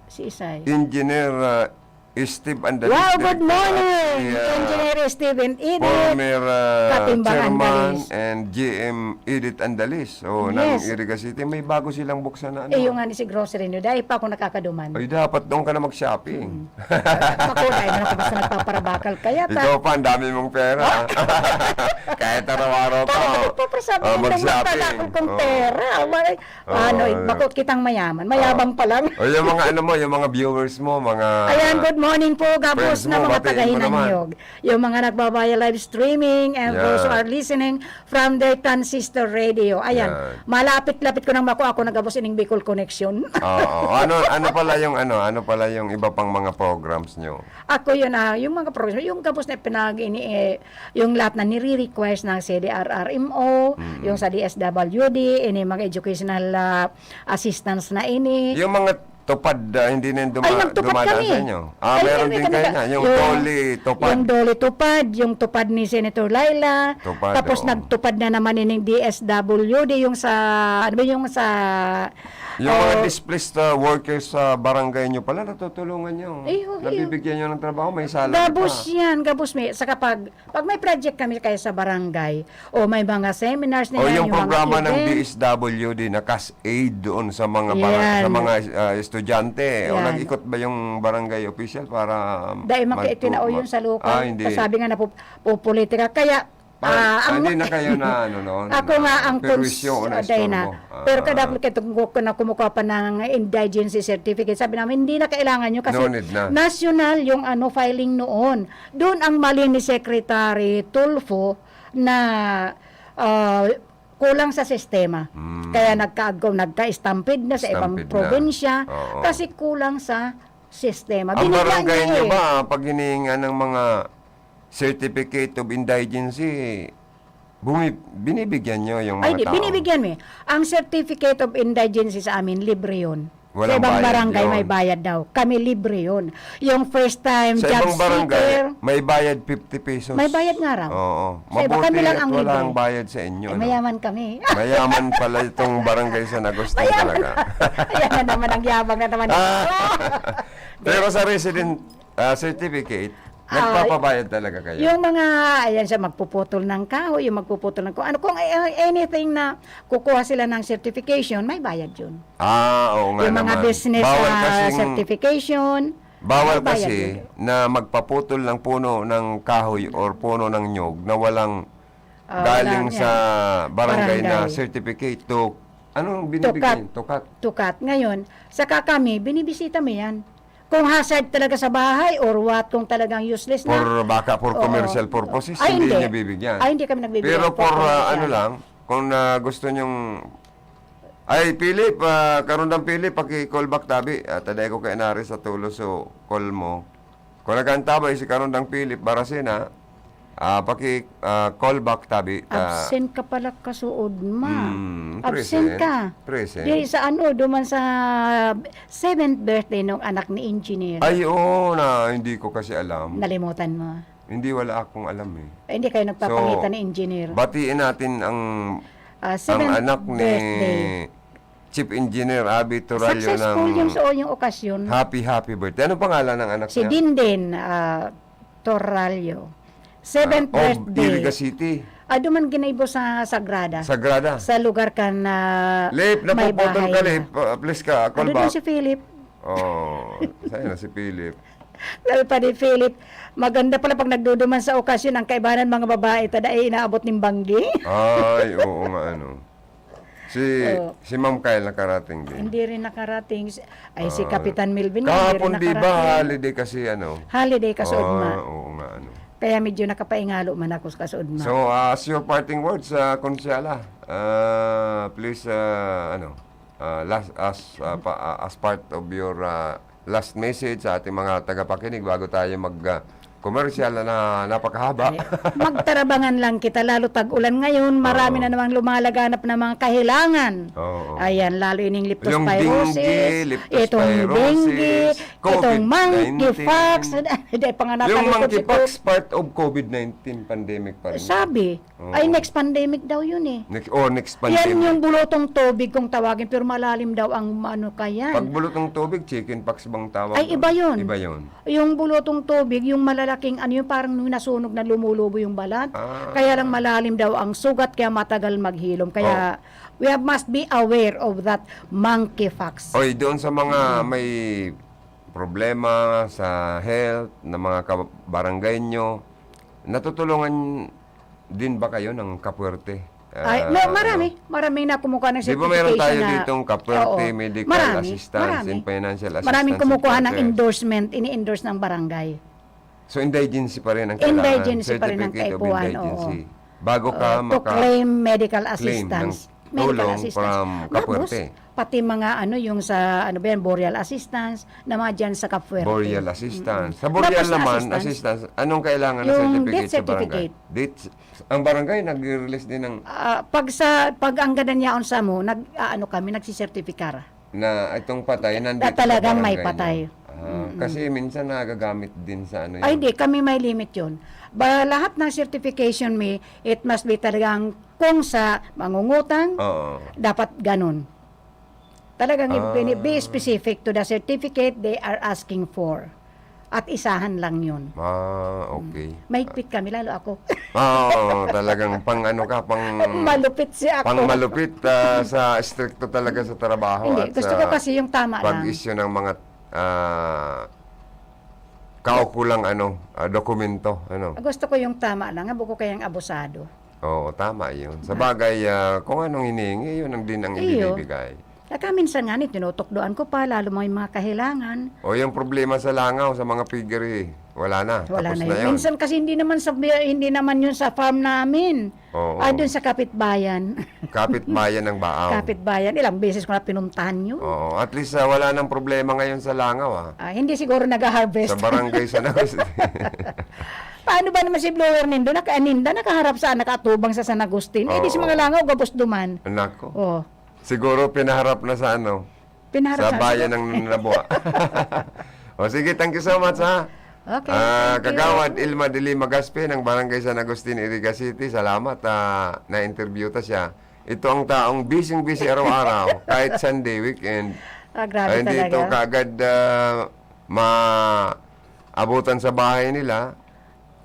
si Isay. Engineer uh, Steve Andalis. Wow, good Director, morning, si, uh, Engineer Steve and Edith. Former uh, Katimbang chairman Andalis. and G M Edith Andalis. Oh, Yes. ng Iriga City. May bago silang buksan na ano. Eh, yung nga ni si Grocery New, dahil pa ako nakakaduman. Ay, dapat doon ka na mag-shopping. Ako, dahil na ako basta nagpaparabakal. Kaya ta, Ikaw pa, ang dami mong pera. Kahit araw-araw ka. Bakit nagpapasabi Ah, ng mag-shopping. magpalakol kong Oo. pera? May, Oo, ano, yeah. Bakit kitang mayaman? Mayabang pa lang. O yung mga ano mo, yung mga viewers mo, mga Ayan, good Morning po, gabos Friends na mo, mga batiin mo naman. Taga-Hinanyog. Yung mga nagbabaya live streaming and Yan. Those who are listening from their transistor radio. Ayan, Yan. Malapit-lapit ko nang mako ako na gabos ining Bicol Connection. Oo. Ano, ano pala yung ano, ano pala yung iba pang mga programs nyo? Ako yun, ah, yung mga programs, yung gabos na pinag-, ini, eh, yung lahat na nire-request ng C D R R M O, Mm. yung sa D S W D, ini mga educational, ah, assistance na ini. Yung mga tupad, ah, hindi na yung duma-, Ay, nagtupad dumadaan kami. Sa inyo? Ah, Ay, meron hindi din kami kayo ka-, niya. Yung yung, Dole tupad. Yung Dole tupad, yung tupad ni Senator Laila. Tupad, Tapos oo. Nagtupad na naman ining D S W D, yung sa, ano ba yung sa, Yung mga oh, displaced, ah, workers sa barangay nyo pala, natutulungan nyo. Ay, okay. Nabibigyan nyo ng trabaho, may salary Gabos pa. Yan, gabos may. Saka pag Pag may project kami kaya sa barangay, o may mga seminars O nila, yung yung mga programa ng event. D S W D na cash aid doon sa mga bara-, Yan. Sa mga, ah, estudyante. O Yan. Nag-ikot ba yung barangay official para Dahil mag-, magtu-, itinao ma-, yun sa local. Ah, hindi. Sabi nga na pu-, pupolitika. Kaya, Pa-, ah, ang hindi na kayo na, ano, no, Ako na nga ang perwisyo cons-, o na ah, dahil na. Istorbo. Ah. Pero kadakot kayo itong ku-, na kumukuha pa ng indigency certificate. Sabi namin, hindi na kailangan yun kasi No need na. National yung, ano, filing noon. Doon ang mali ni Secretary Tulfo na, ah, kulang sa sistema. Hmm. Kaya nagkaagko-, nagka-stampede na sa ibang Stampede na. Probinsya Oo. Kasi kulang sa sistema. Ang Binigyan barangay niya nyo eh. Ba, pag hinihingan ng mga certificate of indigency, bumi-, binibigyan nyo yung mga Ay, di, tao? Binibigyan mo eh. Ang certificate of indigency sa amin, libre yun. Walang bayad yun. Sa ibang barangay, may bayad daw. Kami, libre yun. Yung first time job seeker, Sa ibang barangay, may bayad fifty pesos. May bayad nga raw. Oo. Sa iba, kami lang ang libre. Mabuti at walang bayad sa inyo, Eh, ano? Mayaman kami. Mayaman pala itong barangay San Agustin Mayaman. Talaga. Ayan na naman, ang yabang na naman. Ah. Pero sa resident, ah, certificate, Ah, nagpapabayad talaga kayo? Yung mga, ayan siya, magpuputol ng kahoy, yung magpuputol ng kung ano, kung a-, anything na kukuha sila ng certification, may bayad yun. Ah, oo nga naman. Yung mga business, Bawal ah, kasing, certification, bawal may bayad kasi yun. Na magpaputol ng puno ng kahoy or puno ng nyog na walang Ah, galing wala sa niya. Barangay na Barangay. Certificate to, anong binibigay? Tukat. Tukat. Tukat. Ngayon, saka kami, binibisita mo yan. Kung hazard talaga sa bahay or what, kung talagang useless na. For baka, for Oo. Commercial purposes, Ay, hindi hindi. Niya bibigyan. Ay, hindi kami nagbibigyan Pero for for, ah, commercial. Ano lang, kung, ah, gusto niyong, ay, Philip, ah, Karundang Philip, paki-call back tabi. Ah, taday ko kay Nari sa tulo, so call mo. Kung nagkantaba, si Karundang Philip Baracena, Ah, paki, ah, call back tabi ta. Absent ka pala, kasuod ma. Mm, Absent present. Ka. Present. Di sa ano, duman sa seventh birthday nung anak ni engineer. Ay, oo na, hindi ko kasi alam. Nalimutan mo? Hindi, wala akong alam eh. Ay, hindi kayo nagpapangita So, ni engineer. Batiin natin ang, Ah, ang seventh anak ni birthday. Chief Engineer Abi Torallo Successful ng yung sa yung okasyon. Happy, happy birthday. Anong pangalan ng anak Si niya? Dinden, ah, Torrallo. Seventh Ah, of birthday. Iriga City. Ah, duman ginaibo sa Sagrada. Sagrada. Sa lugar kan, ah, Lip, may napuputol bahay ka, na. Lip. Ah, please ka, call Ano doon back. Si Philip? Oh, sa'yo na si Philip. Sabi pa ni Philip, "Maganda pala pag nagduduman sa okasyon, ang kaibanan mga babae, tada ay inaabot ning banggi." Ay, oo nga, ano. Si, Oo. Si Ma'am Kyle nakarating din. Hindi rin nakarating. Si, ay, si Ah, Kapitan Melvin nga, hindi kahapon, rin di ba, nakarating. Holiday kasi, ano? Holiday, kasuod Ah, ma. Oo nga, ano. Kaya medyo nakapaingalo man ako sa kasuod ma. So, ah, as your parting words, ah, Konsyala, ah, please, ah, ano, ah, last, as, ah, pa, ah, as part of your, ah, last message sa ating mga tagapakinig bago tayo mag, ah, commercial na, na napakahaba. Ay, magtarabangan lang kita, lalo tag-ulan ngayon, marami Oo. Na namang lumalaganap na mga kahilangan. Oo. Ayan, lalo ining Yung leptospirosis, dengue, itong leptospirosis, dengue, itong COVID nineteen. Monkeypox. Hindi, panganak Yung ako, monkeypox, part of COVID nineteen pandemic pa rin. Sabi, Oo. Ay, next pandemic daw yun eh. Next, oh, next pandemic. Yan yung bulutong tubig kung tawagin, pero malalim daw ang ano ka yan. Pag bulutong tubig, chicken pox bang tawag Ay, doon? Iba yun. Iba yun. Yung bulutong tubig, yung malalaking ano yun, parang nung nasunog na lumulubo yung balat. Ah. Kaya lang malalim daw ang sugat, kaya matagal maghilom. Kaya Oh. We have, must be aware of that monkeypox. Oy, doon sa mga Mm. may problema sa health, na mga kabarangay nyo, natutulungan din ba kayo ng kapuwerte? Ay, ah, no, marami. Ano. Maraming na kumukuha ng certification na. Di ba meron tayo ditong Kapwerte, oo, medical assistance, marami, and financial assistance. Maraming kumukuha ng endorsement, ini-endorse ng barangay. So, indigency pa rin ang kailangan. Indigency pa rin ang kaipuhan, oo. Certificate of indigency. Bago ka maka-claim medical assistance. Oo, to claim medical assistance. Medical assistance. Tulong from Kapwerte. Tapos, pati mga ano, yung sa, ano ba yan, burial assistance, na mga dyan sa Kapwerte. Burial assistance. Mm-mm. Sa burial naman, assistance, anong kailangan na certificate sa barangay? Yung death certificate. Death, ang barangay nagre-release din ng... Ah, pag sa, pag ang gadan yaon sa mo, nag-aano kami, nagsisertipikar. Na itong patay, nandito sa barangay niyo. Na talagang may patay. Ah, kasi minsan nagagamit din sa ano yun. Ay, di. Kami may limit yun. Ba, lahat ng certification mi, it must be talagang kung sa mangungutang, oo, dapat ganun. Talagang be specific to the certificate they are asking for. At isahan lang yun. Ah, okay. Mahigpit kami, lalo ako. Ah, oo, talagang pang ano ka, pang... Malupit si ako. Pang malupit, ah, sa estrikto talaga sa trabaho. Hindi, at gusto ko sa kasi yung tama lang. Pag-issue ng mga, ah, kaukulang ano, ah, dokumento, ano. Gusto ko yung tama lang, nga buko kayang abusado. Oo, tama yun. Sa bagay, ah, kung anong hinihingi, yun ang din ang ibibigay. Saka minsan nga ni, tinutukdoan ko pa, lalo may mga kahilangan. O, yung problema sa langaw, sa mga piggery, wala na. Wala na yun. Tapos na yun. Minsan kasi hindi naman sa, hindi naman yun sa farm namin. Oo. Ah, dun sa kapitbayan. Kapitbayan ng Baaw. Kapitbayan. Ilang beses ko na pinuntahan yun. Oo. At least, ah, wala nang problema ngayon sa langaw, ah. Ah, hindi siguro nag-harvest. Sa barangay San Agustin. Paano ba naman si blower nindo? Naka-, ninda, nakaharap sa, nakaatubang sa San Agustin. Eh, di si mga langaw, gabos duman. Nako. Oh. Siguro pinaharap na sa ano, pinaharap sa bayan ng Nabua. O sige, thank you so much, ha. Okay, ah, thank you. Kagawad Ilma de Lima Gaspe ng Barangay San Agustin, Iriga City. Salamat, ah, na-interview ta siya. Ito ang taong busy-busy araw-araw, kahit Sunday, weekend. Ah, grabe talaga. Ay, hindi ito kaagad, ah, maabutan sa bahay nila.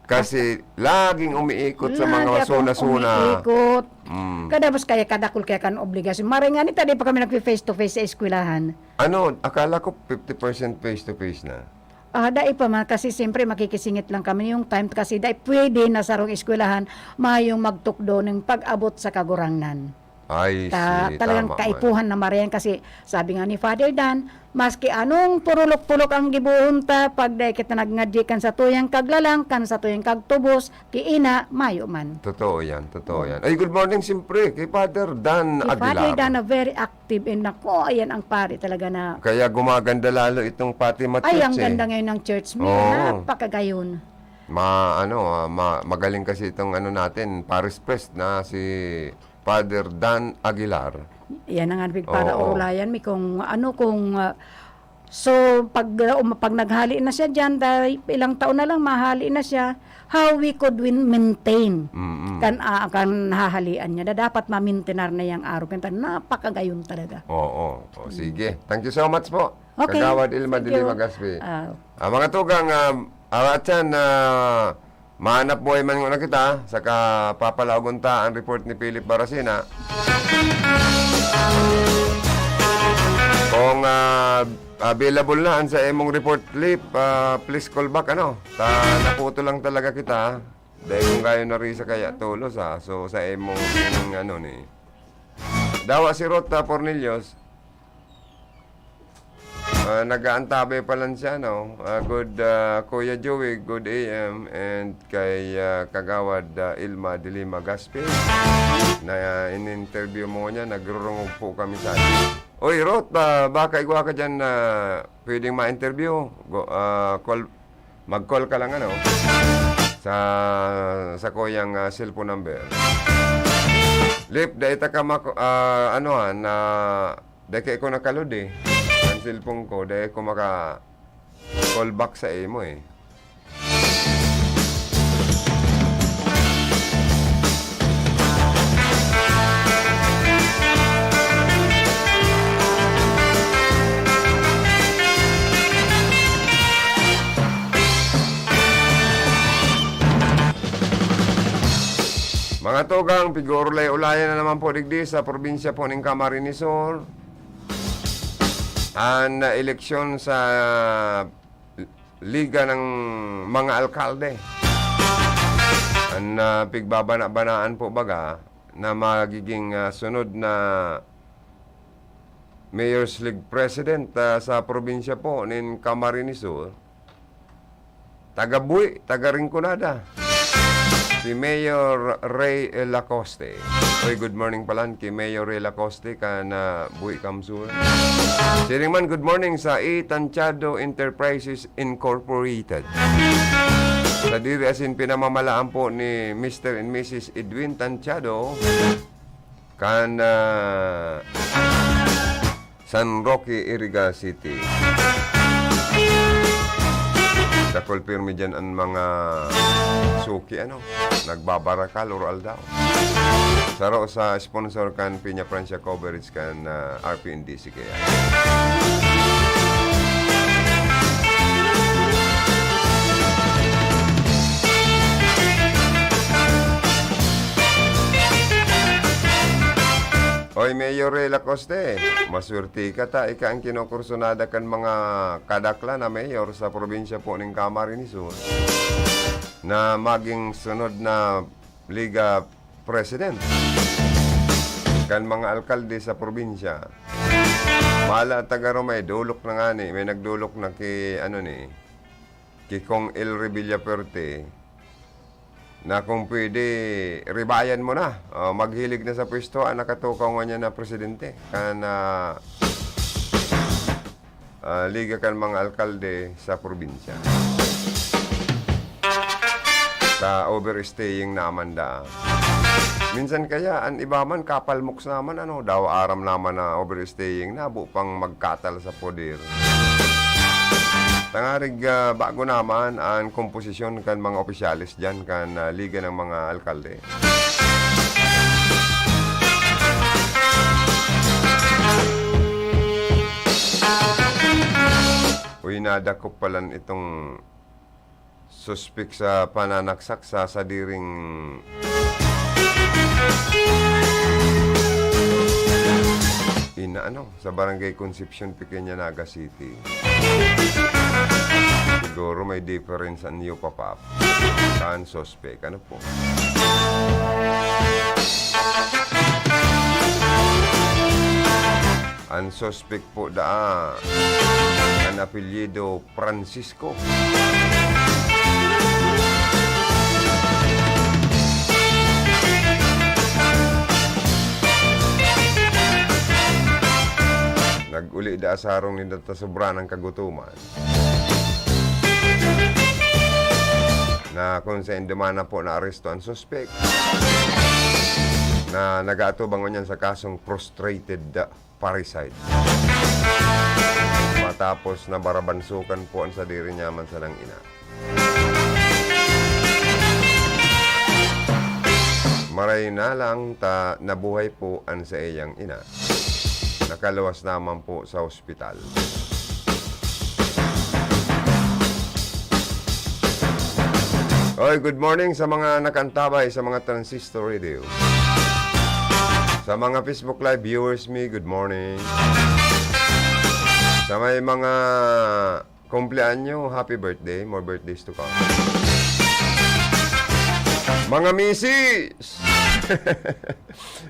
Kasi laging umiikot sa mga zona-zona. Lagi akong umiikot. Mm. Kadapos kaya kadakul kaya kan obligasyon. Maray nga ni ta, di pa kami nagpi-face to face sa eskwelahan. Ano, akala ko fifty percent face to face na. Ah, dai pa man, kasi siyempre makikisingit lang kami. Yung time kasi dai pwede na sarong eskwelahan, mayong magtukdo ng pag-abot sa Kagurangnan. Ay, ta-, si, talagang tama man. Kaipuhan na maray yan kasi sabi nga ni Father Dan, maski anong purulok-pulok ang gibohon ta, pag dai kita nagngadyi kan satuyang kaglalang, kan satuyang kagtubos, ki ina, mayo man. Totoo yan, totoo yan. Ay, good morning, siyempre, kay Father Dan Aguilar. Kay Father Dan, na very active and nako, ayan ang pari talaga na. Kaya gumaganda lalo itong Fatima Church, eh. Ay, ang ganda ngayon ng church, Mir, napakagayon. Oo. Ma-, ano, ah, ma-, magaling kasi itong ano natin, Parish Priest na si Father Dan Aguilar. Yan ang anpig para orulayan mi kung ano, kung, ah, so, pag, ah, um, pag naghali na siya diyan, dahil ilang taon na lang, mahali na siya, how we could win, maintain kan, ah, kan hahalian niya. Da-, dapat mamintenar na yang arog. Kaya napakagayon talaga. Oo. O, sige. Thank you so much po. Okay. Kagawad Ilma de Lima Gaspi. Ah, mga tugang, ah, aratsan na mahanap buhay man nguna kita, saka papalaogon ta ang report ni Philip Baracena. Kung, ah, available na ang sa imong report, Lip, ah, please call back, ano? Ta, naputo lang talaga kita, ha? Dahil kung kayo na rin sa kaya tulos, ha? So, sa imong, ano ni. Dawa si Rota Pornelius, ah, nag-aantabay pa lang siya, no? Ah, good, ah, Kuya Joey, good A M, and kay, ah, Kagawad, ah, Ilma de Lima Gaspi, na, ah, in-interview mo niya, nagrurungog po kami sa atin. Uy, Rot, ah, baka igwa ka dyan na pwedeng ma-interview. Go, ah, call, mag-call ka lang, ano, sa, sa kuyang, ah, cellphone number. Lip, dai ta ka mako-, ah, ano, ah, na Dai ko nakalod eh. Ang cellphone ko, dai ko maka-call back sa imo eh. Mga tugang, pig-uulay-ulayan na naman po digdi sa probinsya po ning Camarines Sur. An, ah, eleksyon sa Liga ng mga Alkalde. An, ah, pigbabana-banaan po baga na magiging, ah, sunod na Mayor's League President, ah, sa probinsya po nin Camarines Sur, taga Bui, taga Rinconada, si Mayor Ray Lacoste. Oy, good morning palan ki Mayor Ray Lacoste kan, ah, Bui, Camsur. Siring man, good morning sa E Tantiado Enterprises Incorporated. Sadiri asin pinamamalaan po ni Mister and Missus Edwin Tantiado kan, ah, San Roque, Iriga City. Dakul pirmi diyan an mga suki, ano, nagbabarakal or aldaw. Saro sa sponsor kan Peña Francia Coverage kan, ah, R P N D C kaya. Oy, Mayor Ray Lacoste, maswerte ka ta ika an kinokursunada kan mga kadaklan na mayor sa probinsya po nin Camarines Sur na maging sunod na Liga President kan mga alkalde sa probinsya. Mala ta garo may dolok na ngani, may nagdolok na ki, ano ni, ki Cong Elry Villafuerte, na kung pwede, ribayan mo na. O, maghilig na sa pwesto an nakatukaw ngunyan na presidente kan, ah, ah, Liga kan mga Alkalde sa probinsya. Ta overstaying naman daa. Minsan kaya, an iba man, kapalmoks naman, ano, daw aram naman na overstaying na, habo pang magkatal sa poder. Tangarig, ah, bago naman an komposisyon kan mga opisyales diyan kan, ah, Liga ng mga Alkalde. Uy, nadakop palan itong suspek sa pananaksak sa sadiring ina, ano, sa Barangay Concepcion, Pequeña, Naga City. Siguro may difference an iyo, Papa. Kan suspek, ano po? An suspek po daa, an apelyido Francisco. Nag-uli daa sa harong ninda ta sobra ng kagutoman. Na kung saen duman na po naaresto an suspek na nag-aatubang ngunyan sa kasong prostrated parricide. Matapos na barabansukan po an sadiri niya man sanang ina. Maray na lang ta nabuhay po an saiyang ina. Nakaluwas naman po sa ospital. Oy, good morning sa mga nakaantabay sa mga transistor radio. Sa mga Facebook Live viewers mi, good morning. Sa may mga kumpleanyo, happy birthday, more birthdays to come. Mga misis!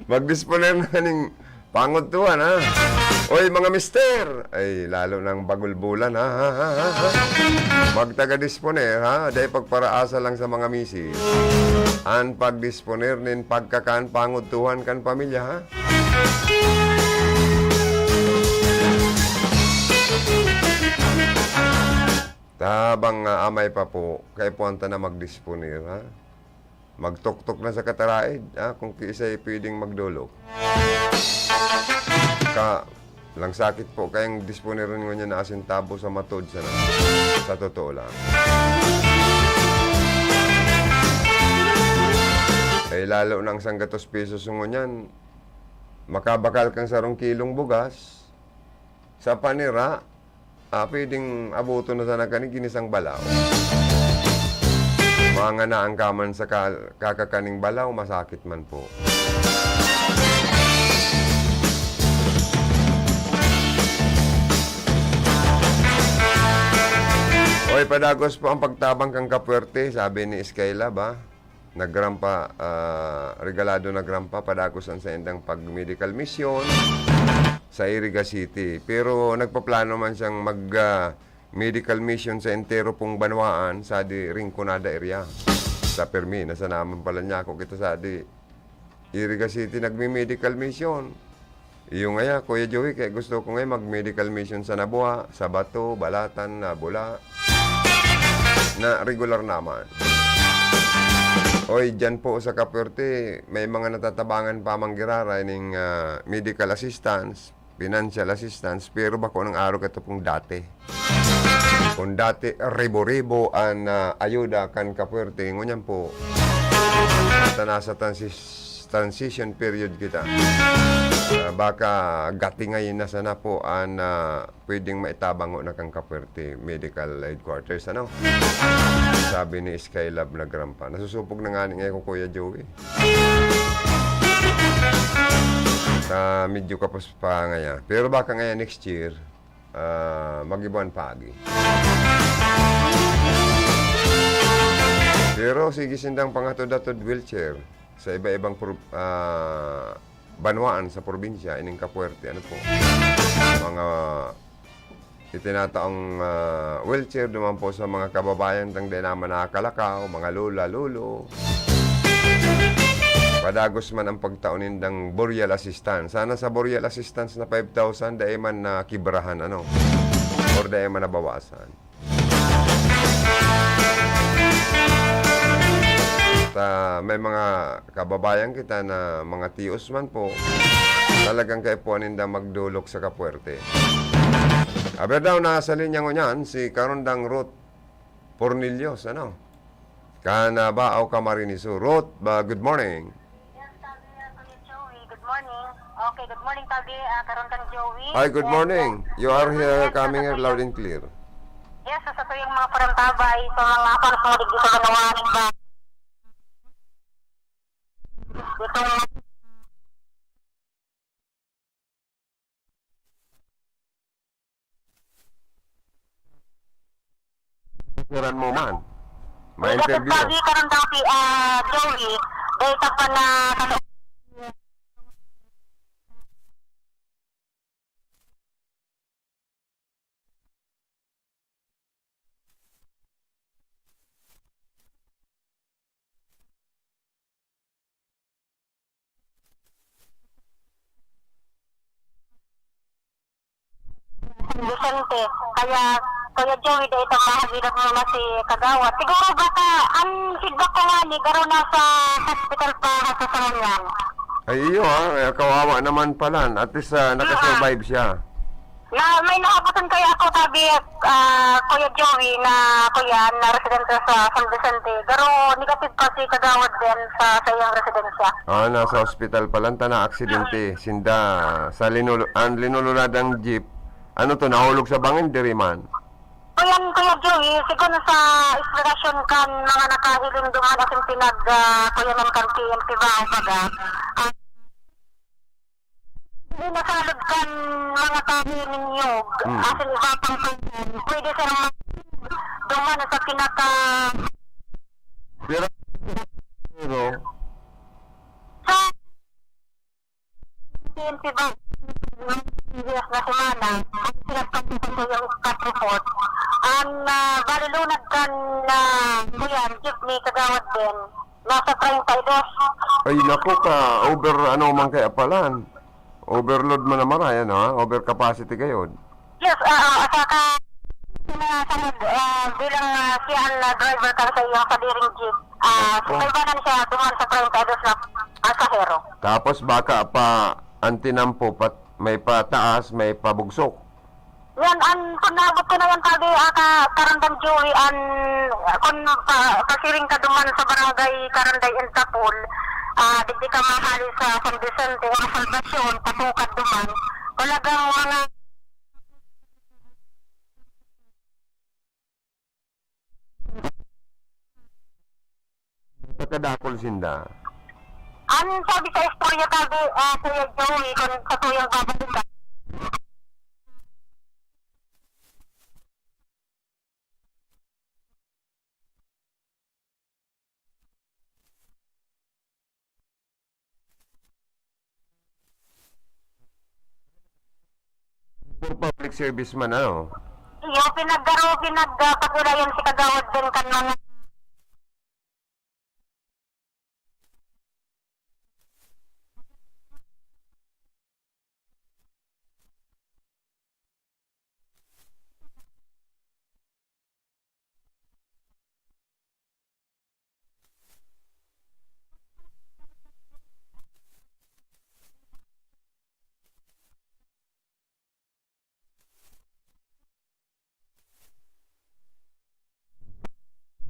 Magdisponer na ning pangudtuhan, ha? Oy, mga mister! Ay, lalo nang bagulbulan, ha? Ha, ha, ha, ha? Magtaga-disponer, ha? Dai pagparaasa lang sa mga misis. An pagdisponer nin pagkakan pangudtuhan kan pamilya, ha? Tabang nga amay pa po, kaipuhan ta na magdisponer, ha? Magtuktok na sa kataraid, ha, kung kiisay pwedeng magdolok. Ka, lang sakit po kayong disponeron ngunyan na asin tabo sa matod sana. Sa totoo lang. Eh, lalo nang sanggatos pesos ngunyan, makabakal kang sarong kilong bugas, sa panira, ah, pwedeng aboton na sana kani ginisang balaw. Manganaan ka man sa ka-, kakakaning balaw, masakit man po. Oy, padagos po ang pagtabang kan kapwerte, sabi ni Skyla ba? na Grampa, ah, regalado na Grampa padagos an saindang pag-medical mission sa Iriga City. Pero nagpaplano man siyang mag, ah, medical mission sa entero pong banwaan, sa di Rinconada area. Sa permi, nasa naman pala niya ako kita sa di Iriga City nagmi-medical mission. Iyo ngaya, Kuya Joey, kaya gusto ko ngayon mag-medical mission sa Nabua, sa Bato, Balatan, Nabula, na regular naman. Oy, dyan po sa Capuerte, may mga natatabangan pa mang girara ning, ah, medical assistance, financial assistance, pero bako nang araw ka pong dati. Kung dati, ribo-ribo an, ah, ayuda kan Capuerte, ngunyan po, ta nasa transis-, transition period kita. Ah, baka gatingay na sana po an, ah, pwedeng maitabang na kan Capuerte Medical Headquarters, ano? Sabi ni Skylab na Grampa. Nasusupog na nga ni ngayon ko, Kuya Joey. Ah, medyo kapos pa ngaya. Pero baka ngaya next year, ah, mag-ibuan pa agi. Pero sige sindang pangatod-atod wheelchair sa iba-ibang pro-, ah, banwaan sa probinsya, ining Capuerte, ano po, mga itinataong, ah, wheelchair duman po sa mga kababayan tang di naman nakakalakaw, mga lola, lolo. Padagos man ang pagtao nindang burial assistance. Sana sa burial assistance na five thousand, dai man nakibrahan, ano? Or dai man nabawasan. At, ah, may mga kababayan kita na mga tiyos man po, talagang kaipuhan ninda magdolok sa Capuerte. Aber daw, nasa linya ngunyan si Karondang Ruth Pornillos, ano? Kan Baao, Camarines Sur. Ruth, ba, good morning. Yes, sabi niya, Kuya Joey, good morning. Okay, good morning, sabi, ah, Karondang Joey. Hi, good morning. You are here, coming here loud and clear. Yes, sa satuyang mga parantabay, sa mga fans mo digdi sa banwaan ba? Itong Siran mo man. May interview. Sabi ka ng dati, ah, Joey, dahil ka pa na, na Vicente. Kaya, Kuya Joey, dahil ito mahagilap mo na si Kagawad. Siguro baka ang feedback ko nga ni Garo nasa hospital pa, nasa Sarangyan. Ay, iyo, ah. Eh, kawawa naman pala. At least, ah, nakasurvive siya. Na, may naabutan kaya ako, sabi, ah, Kuya Joey, na kuya, na residente sa San Vicente. Pero negative pa si Kagawad din sa, sa iyang residensya. Ah, nasa hospital pala, ta na aksidente. Sinda, sa linulu-, ang linulunadang jeep, ano to, nahulog sa bangin, diri man? Kuya, Kuya Joey, sigon sa eksplanasyon kan mga nakahiling duman asin pinag, ah, kuyanan kan P N P ba, baga, ah, Di nasalod kan mga tahi nin niyog, Hmm. asin iba pang tanan. Pwede siya mag-, duman sa pinaka- Pero, pero, sa P N P ba, previous na semana, ang pinagpapit sa iyong stat report, ang, ah, balilunad kan, ah, kuyan, jeepney, Kagawad din. Nasa treinta y dos. Ay, naku ka, over ano man kaya palan. Overload man naman, ayan, ha? Over capacity kayo. Yes, ah, ah, saka, sinasabi, ah, bilang, ah, siya ang, ah, driver kan sa iyong sadiring jeep. Ah, Opo. Kaibanan siya duman sa treinta y dos na pasahero. Tapos baka pa, ang tinampo, pat-, may pataas, may pabugso. Yan, an, pag naabot ko na yan, sabi, ah, ka, Karandang Joey, an, kun pa, pasiring ka duman sa barangay Karanday Intapol, ah, digdi ka mahali sa San Vicente o Salvacion, pasukad duman. Talagang mga Pagkadakol sinda. Ang sabi sa istorya, sabi, ah, Kuya Joey, kung sa tuyang babalikan, serviceman, ano? Iyo, pinagdaro, pinag-, ah, pag-ulayan si Kagawad Ben kan mga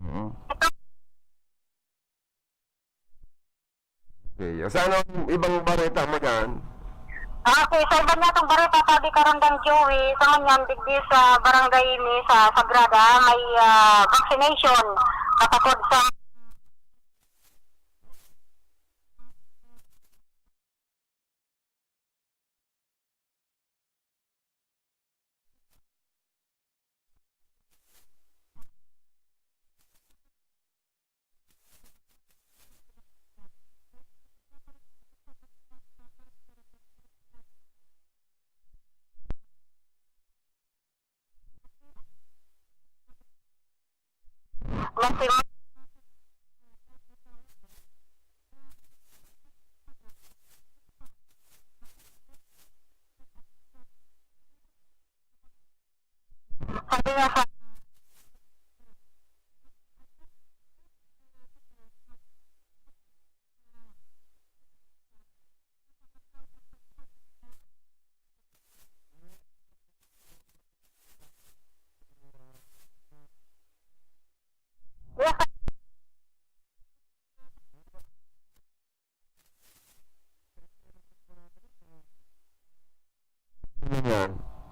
Mm. Okay. Sa anong ibang bareta mo dyan? Ah, okay, sa iba niya itong bareta, sabi ka ron, Dang Joey, sa ngunyan, digdi sa barangay ni sa Sagrada, may, ah, vaccination kapatid sa Mas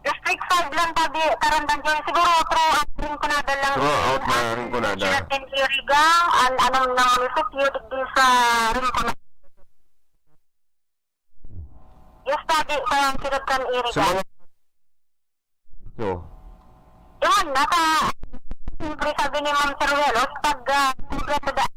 District five lang tabi, Tarandan Joy. Siguro throughout Rinconada lang. Throughout na Rinconada. Sila Iriga, an-, anong na munisipyo, digdi sa Rinconada. Yes, tabi, sa siyudad kan Iriga. Sa mga So, Yun, naka, siyempre sabi ni Ma'am Saruelos, pag, ah, kompleto da-,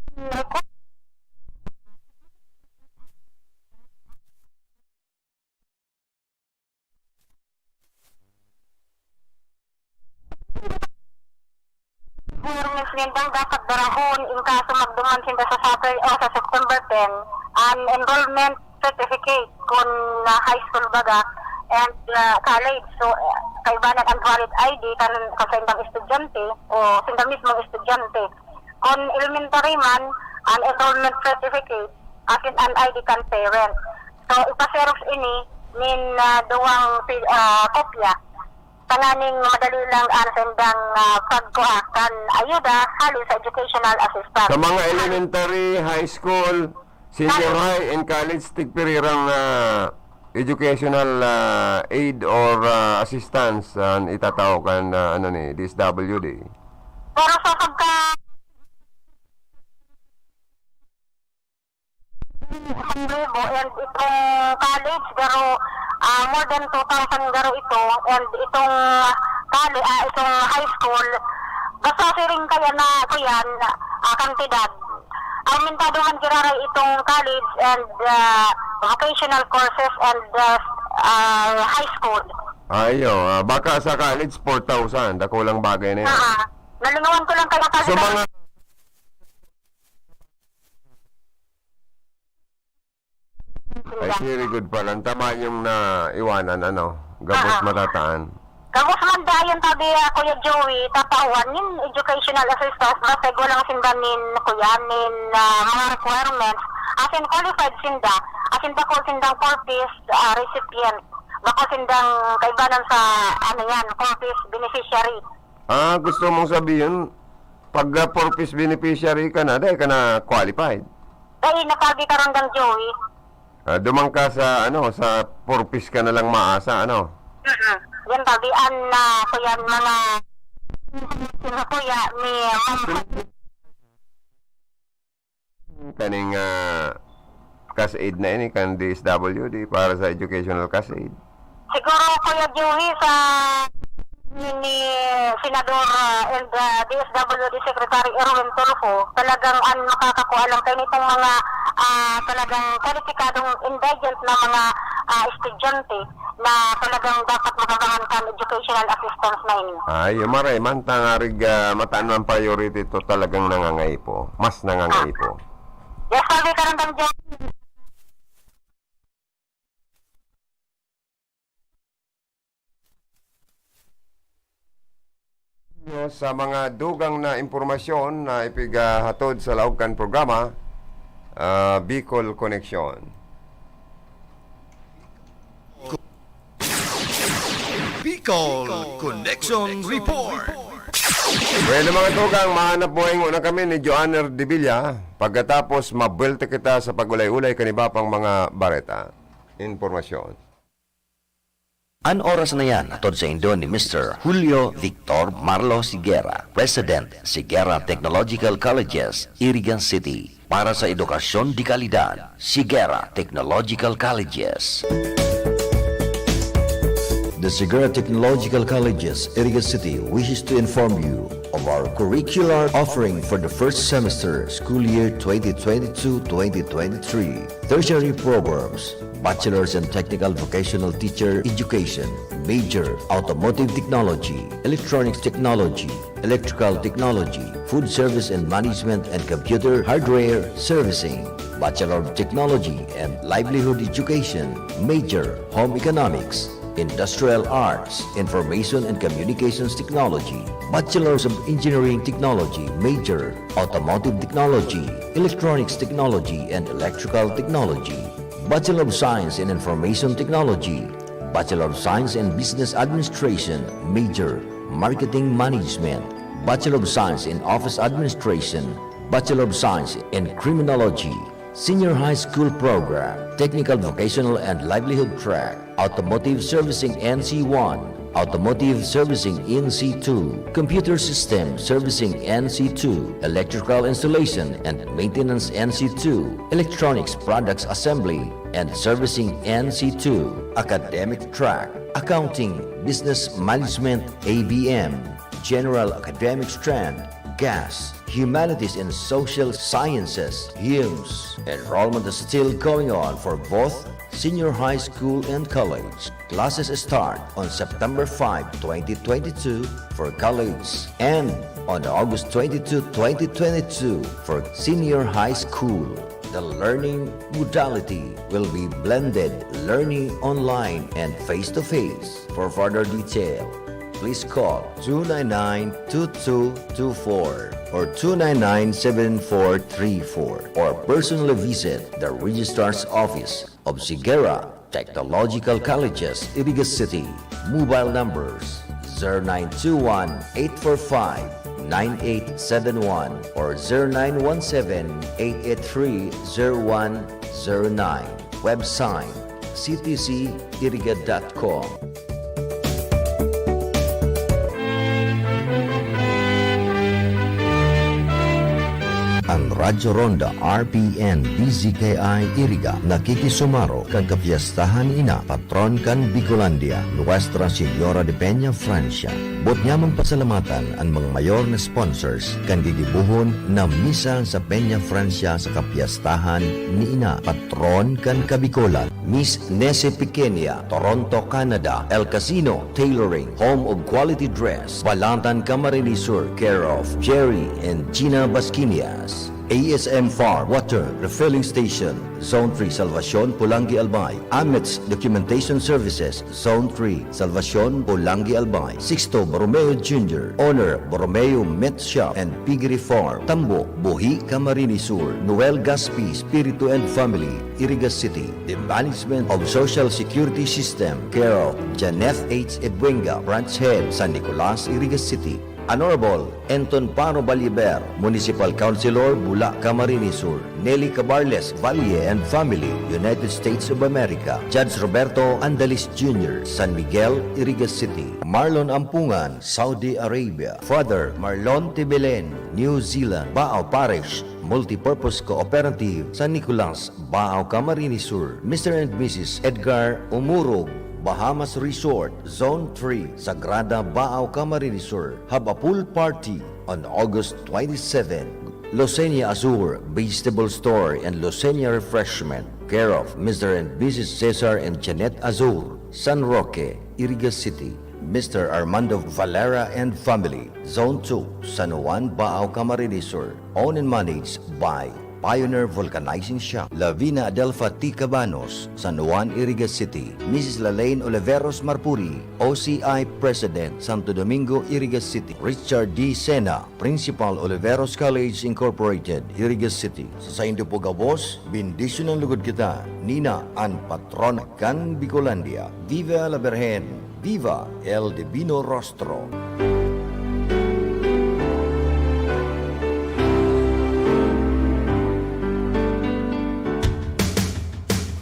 requirements nindang dapat darahon in kaso magduman sinda sa Saturday o sa September ten, an enrollment certificate kun na high school baga and, ah, college. So, eh, kaibanan an valid I D kan, kan saindang estudyante o sinda mismong estudyante. Kun elementary man, an enrollment certificate asin an I D kan parent. So, ipa-xerox ini nin, ah, duwang pi-, ah, kopya tanganing madali lang an saindang, ah, pagkua kan ayuda hali sa educational assistance. Sa mga elementary, high school, senior high, and college, tigpirirang, ah, educational, ah, aid or, ah, assistance an itatao kan, ah, ano ni, D S W D? Pero sa pagka- Isang libo, and itong college, garo, ah, more than two thousand garo ito, and itong, ah, kali-, ah, itong high school, basta siring kaya na, kuyan, ah, kantidad. Aumentado man giraray itong college and, ah, vocational courses and, ah, ah, high school. Ayo, ah, baka sa college, four thousand, dakulang bagay na yan. Ah, nalingawan ko lang kaya kasi So, mga Ay, very good pala. Tama yung naiwanan, ano, gabos Ah. matataan. Gabos man dayon, tabi, ah, Kuya Joey, tatawan nin educational assistance, basta igwa lang sinda nin, kuya, nin, ah, mga requirements, asin qualified sinda, asin bako sindang four Ps, ah, recipient, bako sindang kaibanan sa, ano yan, four Ps beneficiary. Ah, gusto mong sabihin, pag, ah, four Ps beneficiary ka na, dai ka na qualified? Dai, natabi ka ron, Dang Joey. Ah, duman ka sa, ano, sa four Ps ka na lang maasa, ano? Mm-mm. Yan, tabi, an, ah, kuya, mga, sino, kuya, ni, ah, ma'am. Kaning, ah, cash aid na ini, kan D S W D para sa educational cash aid. Siguro, Kuya Joey, sa ni Senador, ah, and, ah, D S W D Secretary Erwin Tulfo, talagang an makakakua lang kayo nitong mga, ah, talagang kwalipikadong indigent na mga, ah, estudyante. na talagang dapat magabahan kan educational assistance na ini. Ay, maray man, tangarig, ah, mataan man priority to talagang nangangaipo. Mas nangangaipo. Yes, sabi ka rin, John. Sa mga dugang na impormasyon na ipigahatod sa laog kan programa, ah, Bicol Connection. Bicol Connection Report. Bueno, mga tugang, mahanap buhay ngona kami ni Joanner de Villa. Pagkatapos, mabuelta kita sa pag-ulay-ulay kan iba pang mga bareta. Impormasyon. An oras na yan, hatod saindo ni Mister Julio Victor Marlo Siguera, President, Siguera Technological Colleges, Iriga City. Para sa edukasyon de kalidad, Siguera Technological Colleges. The Siguera Technological Colleges, Iriga City, wishes to inform you of our curricular offering for the first semester, school year twenty twenty-two, twenty twenty-three. Tertiary programs, Bachelor's and Technical Vocational Teacher Education, major, Automotive Technology, Electronics Technology, Electrical Technology, Food Service and Management and Computer Hardware Servicing, Bachelor of Technology and Livelihood Education, major, Home Economics, Industrial Arts, Information and Communications Technology, Bachelors of Engineering Technology, major, Automotive Technology, Electronics Technology and Electrical Technology, Bachelor of Science in Information Technology, Bachelor of Science in Business Administration, major, Marketing Management, Bachelor of Science in Office Administration, Bachelor of Science in Criminology, Senior High School Program, Technical Vocational and Livelihood Track, Automotive Servicing N C one, Automotive Servicing N C two, Computer System Servicing N C two, Electrical Installation and Maintenance N C two, Electronics Products Assembly and Servicing N C two, Academic Track, Accounting, Business Management A B M, General Academic Strand, gas, Humanities and Social Sciences, HUMS. Enrollment is still going on for both senior high school and college. Classes start on September five, twenty twenty-two for college and on August twenty-two, twenty twenty-two for senior high school. The learning modality will be blended learning online and face-to-face. For further detail, please call two nine nine, two two two four or two nine nine, seven four three four, or personally visit the Registrar's Office of Siguera Technological Colleges, Iriga City. Mobile numbers: zero nine two one, eight four five, nine eight seven one or zero nine one seven, eight eight three, zero one zero nine. Website: c t c iriga dot com. An Radyo Ronda R P N D Z K I Iriga nakikisumaro kan kapyestahan ni Ina, patron kan Bicolandia, Nuestra Señora de Peña, Francia. Boot nyamong pasalamatan an mga mayor na sponsors kan gigibohon na misa sa Peña, Francia sa kapyestahan ni Ina, patron kan Kabikolan. Miss Nese Pequeña, Toronto, Canada. El Casino Tailoring, home of quality dress, Balatan, Camarines Sur, care of Jerry and Gina Basquinias. A S M Farm Water Refilling Station, Zone three, Salvacion, Polangui, Albay. Amets Documentation Services, Zone three, Salvacion, Polangui, Albay. Sixto Borromeo Junior, owner, Borromeo Meat Shop and Piggery Farm, Tambo, Buhi, Camarines Sur. Noel Gaspi, Espiritu and Family, Iriga City. The Management of Social Security System, care of Janeth H. Ebuenga, Branch Head, San Nicolas, Iriga City. Honorable Enton Paro Balliver, Municipal Councilor, Bula, Camarines Sur. Nelly Cabarles Valle and Family, United States of America. Judge Roberto Andalis Junior, San Miguel, Iriga City. Marlon Ampungan, Saudi Arabia. Father Marlon Tibelen, New Zealand. Baao Parish Multipurpose Cooperative, San Nicolas, Baao, Camarines Sur. Mister and Missus Edgar Umurog, Bahamas Resort, Zone three, Sagrada, Baao, Camarines Sur. Have a pool party on August twenty-seven. Losenia Azur Vegetable Store and Losenia Refreshment, care of Mister and Missus Cesar and Jeanette Azur, San Roque, Iriga City, Mister Armando Valera and family, Zone two, San Juan, Baao, Camarines Sur, owned and managed by Pioneer Vulcanizing Shop, Lavina Adelfa T. Cabanos, San Juan, Iriga City, Missus Lalaine Oliveros Marpuri, O C I President, Santo Domingo, Iriga City, Richard D. Sena, Principal, Oliveros College Incorporated, Iriga City. Sa saindo po gabos, bendisyonan lugod kita, Nina, an patrona kan Bicolandia. Viva la Virgen! Viva el Divino Rostro!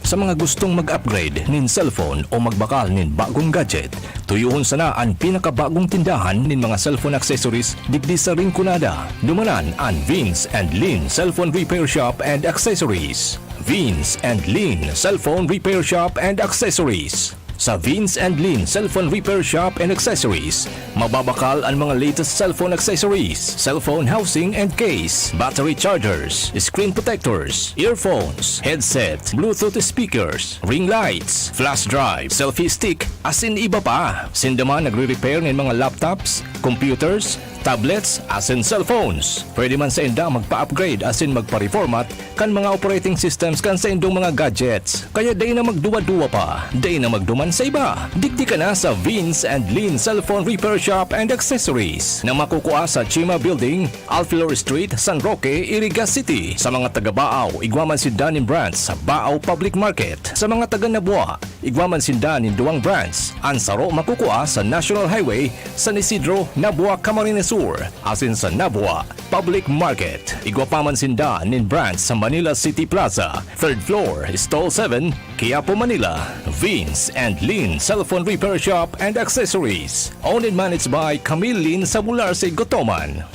Sa mga gustong mag-upgrade nin cellphone o magbakal nin bagong gadget, tuyohon sana an pinakabagong tindahan nin mga cellphone accessories digdi sa Rinconada. Dumanan an Vince and Lin Cellphone Repair Shop and Accessories. Vince and Lin Cellphone Repair Shop and Accessories. Sa Vince and Lin Cellphone Repair Shop and Accessories, mababakal an mga latest cellphone accessories, cellphone housing and case, battery chargers, screen protectors, earphones, headset, Bluetooth speakers, ring lights, flash drive, selfie stick, asin iba pa. Sinda man nagre-repair nin mga laptops, computers, tablets, asin cellphones. Pwede man sainda magpa-upgrade asin magpa-reformat kan mga operating systems kan saindong mga gadgets. Kaya dai na magduwa-duwa pa, dai na magduman sa iba. Digdi ka na sa Vince and Lin Cellphone Repair Shop and Accessories na makukua sa Chima Building, Alfilor Street, San Roque, Iriga City. Sa mga taga Baao, igwa man sinda nin branch sa Baao Public Market. Sa mga taga Nabua, igwa man sinda nin duwang branch. An saro makukua sa National Highway, San Isidro, Nabua, Camarines Sur, asin sa Nabua Public Market. Igwa pa man sinda nin branch sa Manila City Plaza, third floor, stall seven, Quiapo, Manila. Vince and Lin Cellphone Repair Shop and Accessories. Owned and managed by Camille Lin Sabularse Gotoman.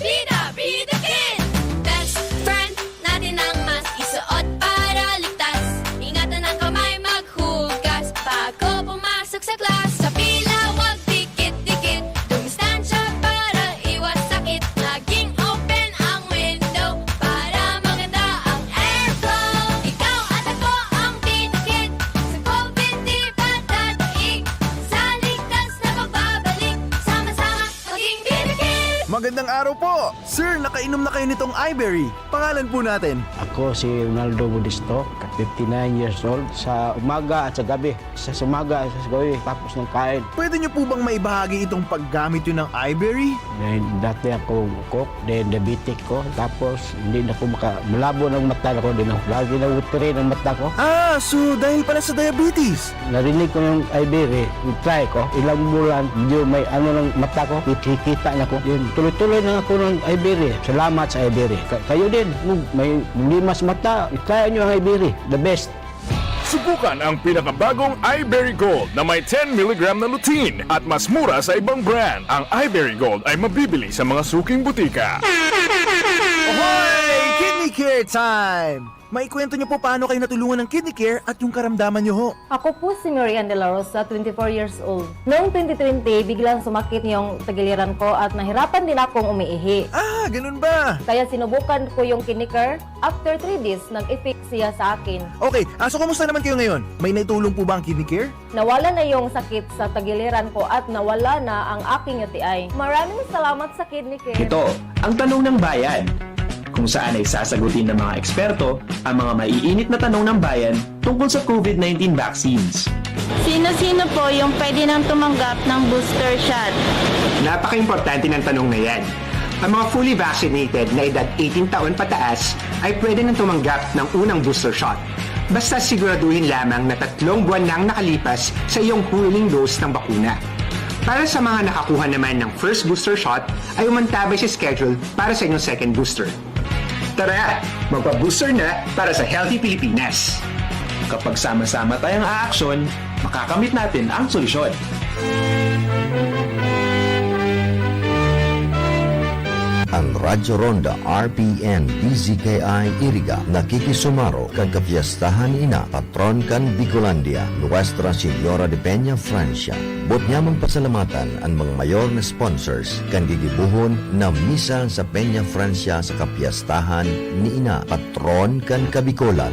Bida, Bida Kid! Best friend natin ang mask, isuot para ligtas. Ingatan ang kamay, maghugas bago pumasok sa class. Sa pila, wag dikit-dikit. Dumistansya para iwas sakit. Laging open ang window para maganda ang airflow. Ikaw at ako ang Bida Kid. Sa COVID di pa dadaig. Sa ligtas na pagbabalik. Sama-sama maging Bida Kid. Magandang araw po! Sir, nakainom na kayo nitong iBerry. Pangalan po natin. Ako si Ronaldo Modesto, fifty-nine years old. Sa umaga at sa gabi, sa, sa umaga at sa gabi, tapos ng kain. Pwede niyo po bang maibahagi itong paggamit niyo ng iBerry? Dahil dati ako cook, then diabetic ko, tapos hindi na ako maka-, malabo ng mata ko, din ako, lagi na watery ng mata ko. Ah, so dahil pala sa diabetes? Narinig ko yung iBerry, try ko, ilang bulan, medyo may ano ng mata ko, kikita na ko. Yun, tuloy-tuloy na ako ng iBerry. Salamat sa iBerry. Ka-, kayo din, kung may problema sa mata, i-try nyo ang iBerry. The best. Subukan ang pinakabagong iBerry Gold na may ten milligram na lutein at mas mura sa ibang brand. Ang iBerry Gold ay mabibili sa mga suking butika. Ahoy! Kidney Care Time! Maikwento niyo po paano kayo natulungan ng Kidney Care at yung karamdaman niyo ho. Ako po si Mary Ann De La Rosa, twenty-four years old. Noong twenty twenty, biglang sumakit yung tagiliran ko at nahirapan din akong umiihi. Ah, ganun ba? Kaya sinubukan ko yung Kidney Care. After three days, nag-effect siya sa akin. Okay, ah, so kumusta naman kayo ngayon? May naitulong po ba ang Kidney Care? Nawala na yung sakit sa tagiliran ko at nawala na ang aking U T I. Maraming salamat sa Kidney Care. Ito ang Tanong ng Bayan, kung saan ay sasagutin ng mga eksperto ang mga maiinit na tanong ng bayan tungkol sa COVID nineteen vaccines. Sino-sino po yung pwede nang tumanggap ng booster shot? Napaka-importante ng tanong na yan. Ang mga fully vaccinated na edad eighteen taon pataas ay pwede nang tumanggap ng unang booster shot. Basta siguraduhin lamang na tatlong buwan nang nakalipas sa iyong huling dose ng bakuna. Para sa mga nakakuha naman ng first booster shot, ay umantabay sa schedule para sa inyong second booster. Tara, magpa-booster na para sa healthy Pilipinas! Kapag sama-sama tayong aaksyon, makakamit natin ang solusyon. An Radyo Ronda R P N D Z K I Iriga nakikisumaro kan kapyestahan ni Ina, patron kan Bicolandia, Nuestra Señora de Peña, Francia. Boot niya magpasalamatan an mga mayor na sponsors kan gigibohon na misa sa Peña, Francia sa kapyestahan ni Ina, patron kan Kabicolan.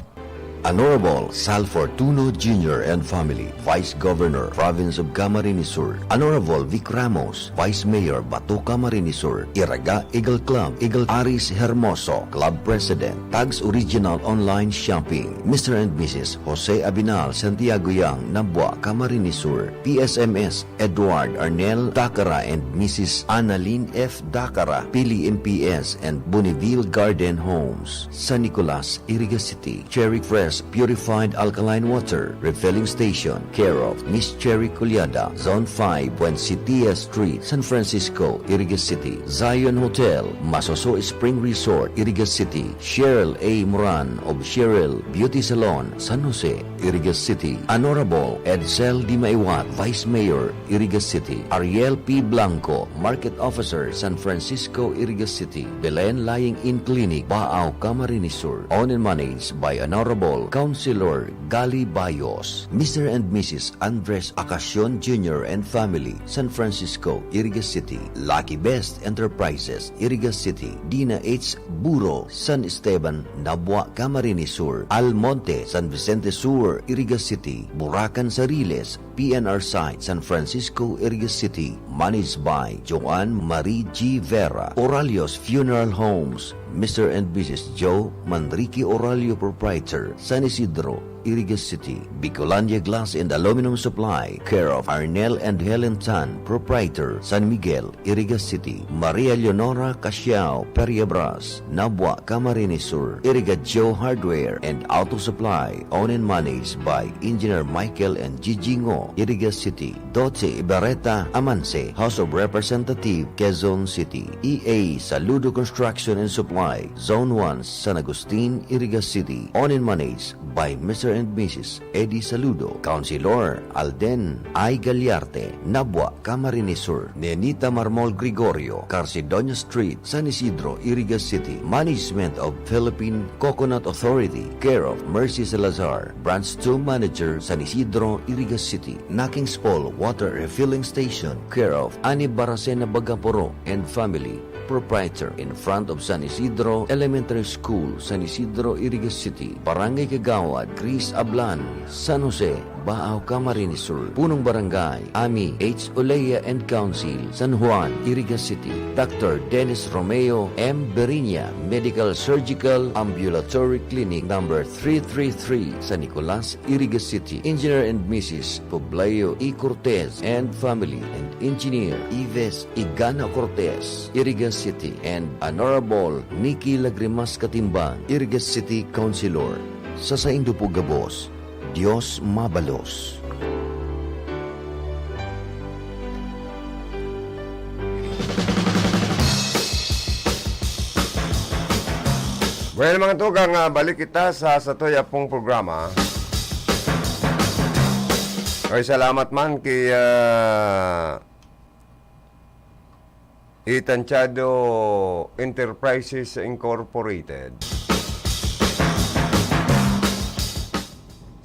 Honorable Sal Fortuno Junior and family, Vice Governor, Province of Camarines Sur. Honorable Vic Ramos, Vice Mayor, Bato, Camarines Sur. Iraga Eagle Club, Eagle Aris Hermoso, Club President, Tags Original Online Shopping, Mister and Missus Jose Abinal Santiago Yang, Nabua, Camarines Sur. P S M S, Edward Arnel Dacara and Missus Annalyn F Dacara, Pili M P S and Bonneville Garden Homes, San Nicolas, Iriga City. Cherry Fresh Purified Alkaline Water Refilling Station, care of Miss Cherry Culiada, Zone five, Buensitia Street, San Francisco, Iriga City. Zion Hotel, Masoso Spring Resort, Iriga City. Cheryl A Moran of Cheryl Beauty Salon, San Jose, Iriga City. Honorable Edsel Dimaiwat, Vice Mayor, Iriga City. Ariel P Blanco, Market Officer, San Francisco, Iriga City. Belen Lying-in Clinic, Baao, Camarines Sur. Owned and managed by Honorable Councilor Gali Bayos. Mister and Missus Andres Acacion Junior and family, San Francisco, Iriga City. Lucky Best Enterprises, Iriga City. Dina H Buro, San Esteban, Nabua, Camarines Sur. Almonte, San Vicente Sur, Iriga City. Buracan Sariles, P N R Site, San Francisco, Iriga City. Managed by Joanne Marie G Vera. Oralios Funeral Homes, Mister and Missus Joe Manrique Oralio, Proprietor, San Isidro, Iriga City. Bicolandia Glass and Aluminum Supply, care of Arnel and Helen Tan, Proprietor, San Miguel, Iriga City. Maria Leonora Casiao Periabras, Nabua, Camarines Sur. Iriga Joe Hardware and Auto Supply, owned and managed by Engineer Michael and Gigi Ngo, Iriga City. Doce Ibarreta Amanse, House of Representative, Quezon City. E A Saludo Construction and Supply, Zone one, San Agustin, Iriga City. Owned and managed by Mister and Missus Eddie Saludo. Councilor Alden I Galiarte, Nabua, Camarines Sur. Nenita Marmol Gregorio, Carcedonia Street, San Isidro, Iriga City. Management of Philippine Coconut Authority, care of Mercy Salazar, Branch two Manager, San Isidro, Iriga City. Naking's Paul Water Refilling Station, care of Ani Baracena Bagaporo and family, Proprietor, in front of San Isidro Elementary School, San Isidro, Iriga City. Barangay Kagawad Chris Ablan, San Jose, Baao, Camarines Sur. Punong Barangay, Ami H Olea and Council, San Juan, Iriga City. Doctor Dennis Romeo M Berinya, Medical Surgical Ambulatory Clinic number three three three, San Nicolas, Iriga City. Engineer and Missus Publio E Cortez and family and Engineer Ives Igana Cortez, Iriga City, and Honorable Nikki Lagrimas Katimbang, Iriga City Councilor. Sa saindo po gabos, Dios mabalos. Well, mga tugang, ah, balik kita sa satoy apong programa. Ay, salamat man kay, ah, Itanchado Enterprises Incorporated.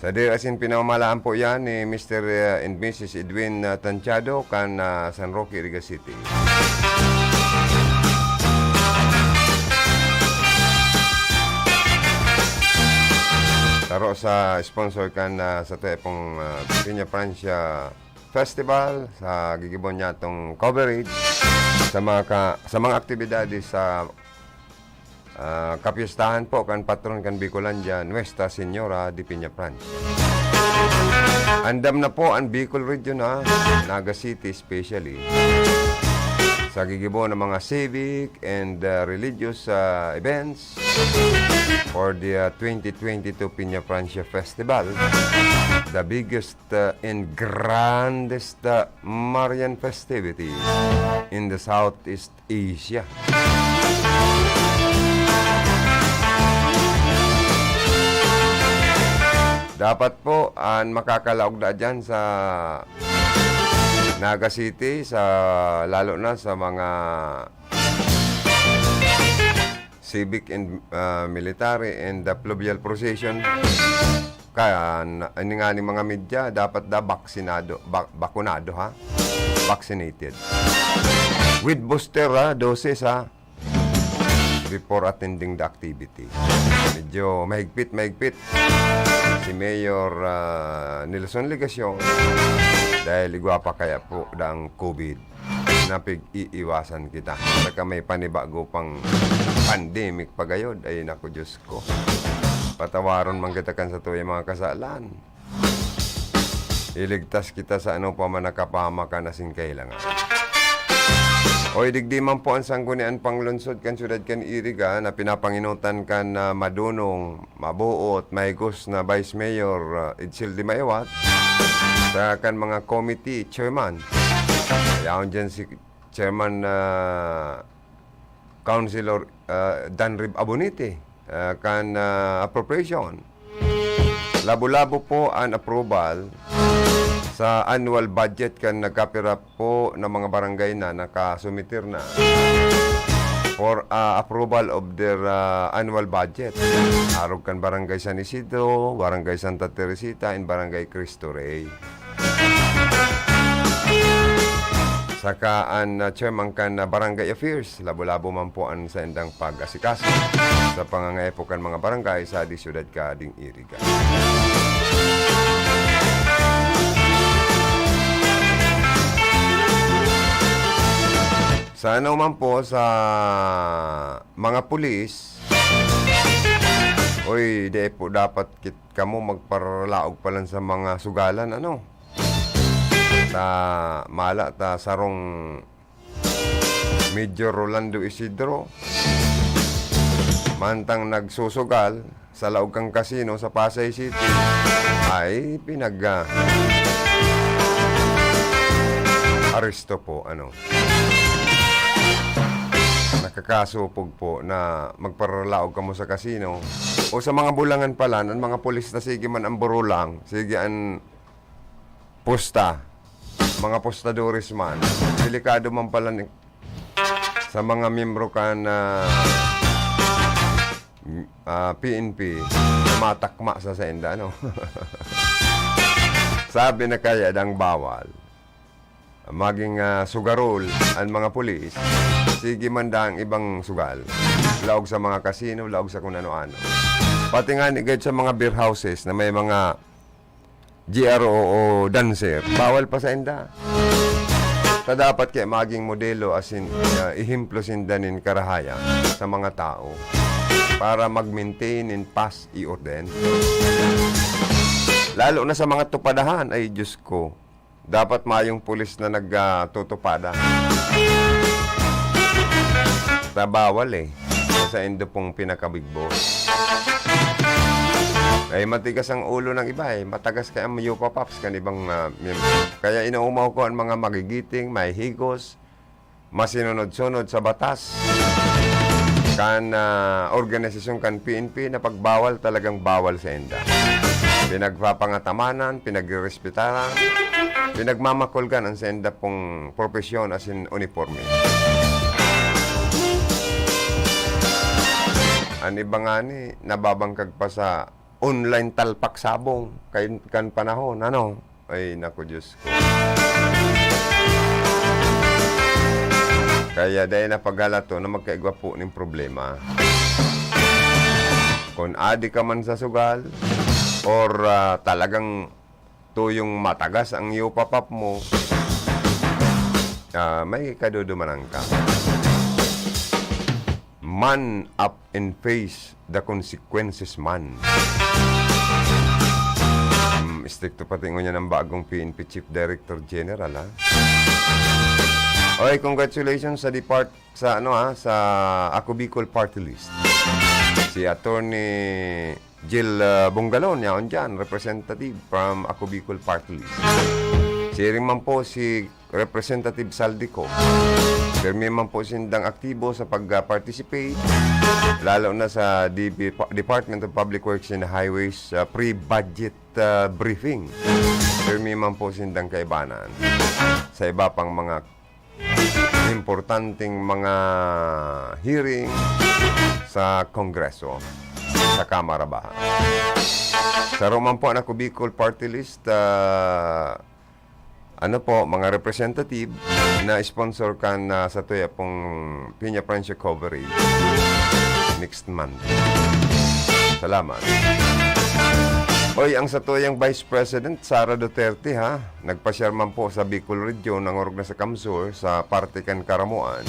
Sa diri asin pinamamalaan po yan ni Mister, ah, and Missus Edwin, ah, Tanchado kan, ah, San Roque, Iriga City. Taro sa sponsor kan, ah, satoy pong, ah, Peñafrancia Festival, sa gigibon niya tong coverage sa mga ka-, sa mga aktibidades sa, ah, kapistahan po kan patron kan Bicolandia, Nuestra Señora de Peñafrancia. Andam na po ang Bicol Region, ha, Naga City especially, sa gigibon ng mga civic and, ah, religious, ah, events for the, ah, twenty twenty-two Peñafrancia Festival, the biggest uh, and grandest, uh, Marian festivity in the Southeast Asia. Dapat po, ang makakalaog na dyan sa Naga City, sa, lalo na sa mga civic and, ah, military and the fluvial procession. Kaya, na, ini nga ning mga media, dapat da baksinado, ba-, bakunado, ha? Vaccinated. With booster, ha? Doses, ha? before attending the activity. Medyo mahigpit, mahigpit si Mayor, ah, Nelson Legacion dahil igwa pa kaya po ang COVID na pig-iiwasan kita. Saka may panibago pang pandemic pa gayod. Ay, naku, Diyos ko. Patawaron man kita kan satuyang mga kasalan. Iligtas kita sa ano pa man nakapamakan asin kahilangan. O, digdi man po ang Sanggunian Panglungsod kan Siyudad kan Iriga na pinapanginutan kan, ah, madunong, mabuot, mahigos na Vice Mayor, ah, Edsel de Maewat, sa kan mga committee chairman. Yaon dyan si Chairman, ah, Councilor, ah, Dan Rib Abonite, ah, kan, ah, appropriation. Labo-labo po an approval sa annual budget kan nagkapira po na mga barangay na nakasumitir na for, ah, approval of their, ah, annual budget. Arog kan Barangay San Isidro, Barangay Santa Teresita, and Barangay Cristo Rey. Saka an, ah, chairman kan, ah, Barangay Affairs, labo-labo man po an saindang pag-asikaso sa pangangaipo kan mga barangay sa di syudad kading Iriga. Sa ano man po, sa mga pulis, oy, di po dapat kit-, kamo magparalaog pa lang sa mga sugalan, ano? Ta, mala ta sarong Major Rolando Isidro, mantang nagsusugal sa laog kan kasino sa Pasay City, ay pinag, ah, aresto po, ano. Nakakasupog po na magparalaog kamo sa kasino. O sa mga bulangan pala, ang mga pulis na sige man ang burulang, sige ang pusta, mga pustadores man, delikado man pala ni, sa mga miyembro kan, ah, m-, ah, P N P na matakma sa sainda, no? Sabi na kaya dang bawal maging, ah, sugarol an mga pulis, sige man daang ibang sugal, laog sa mga kasino, laog sa kun ano-ano. Pati nga ni, gayod sa mga beer houses na may mga G R O o dancer, bawal pa sainda. Ta dapat kaya maging modelo, asin, ah, ehemplo sinda nin karahayan sa mga tao para mag-maintain nin paz y orden. Lalo na sa mga tupadahan, ay Diyos ko, dapat mayong pulis na nag, ah, tutupada. Ta bawal eh. Sa indo pong pinaka-big boss. Ay, matigas ang ulo ng iba eh. Matagas kaya ang Yupa Pops kan ibang, ah, miyembro. Kaya inaumaw ko ang mga magigiting, mahihigos, masinunod-sunod sa batas kan, ah, organisasyon kan P N P na pagbawal talagang bawal sainda. Pinagpapangatamanan, pinagre-, pinagmamakulgan ang sainda pong propesyon asin uniporme. An iba ngani, nababangkag pa sa online talpak sabong kay, kan panahon, ano? Ay, naku, Diyos ko. Kaya dai na paghalaton na magkaigwa po nin problema. Kun adi ka man sa sugal, or, ah, talagang tuyong matagas ang Yupa Pop mo, ah, may kadudumanan ka. Man up and face the consequences man. Hmm, estrikto pati ngunyan ang bagong P N P Chief Director General, ha? Oy, congratulations sa depart-, sa ano, ha, sa Ako Bicol Party List. Si Attorney Jill, ah, Bongalon, yaon dyan, representative from Ako Bicol Party List. Siring man po si Representative Saldico. Pirmi man po sindang aktibo sa pag-participate, lalo na sa D P, Department of Public Works and Highways, ah, pre-budget, ah, briefing. Pirmi man po sindang kaibanan sa iba pang mga importanteng mga hearing sa Kongreso, sa Kamara Baha. Saro man po ang Ako Bicol Party List, ah, ano po, mga representative na sponsor kan, ah, satuya pong Peña Francia coverage. next month. Salamat. Oy, ang satuyang Vice President, Sara Duterte, ha? Nagpa-share man po sa Bicol Region, nangorog na sa CamSur, sa parte kan Caramoan.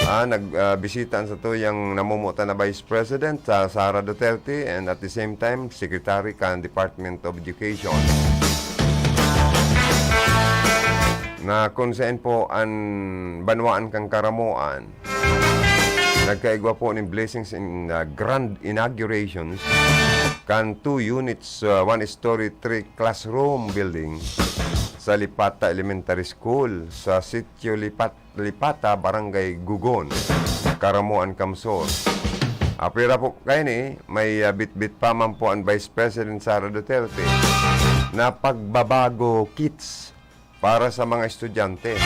Ah, nag, ah, bisita ang satuyang namumutan na Vice President, sa Sara Duterte, and at the same time, Secretary kan Department of Education. Na kung saan po ang banwaan kan Caramoan, nagkaigwa po nin blessings in, ah, grand inaugurations kan two units, ah, one-story, three-classroom building sa Lipata Elementary School sa Sitio Lipat-, Lipata, Barangay Gugon, Caramoan, CamSur. Apira po kaini, may, ah, bitbit pa man po ang Vice President Sara Duterte na pagbabago kits para sa mga estudyante.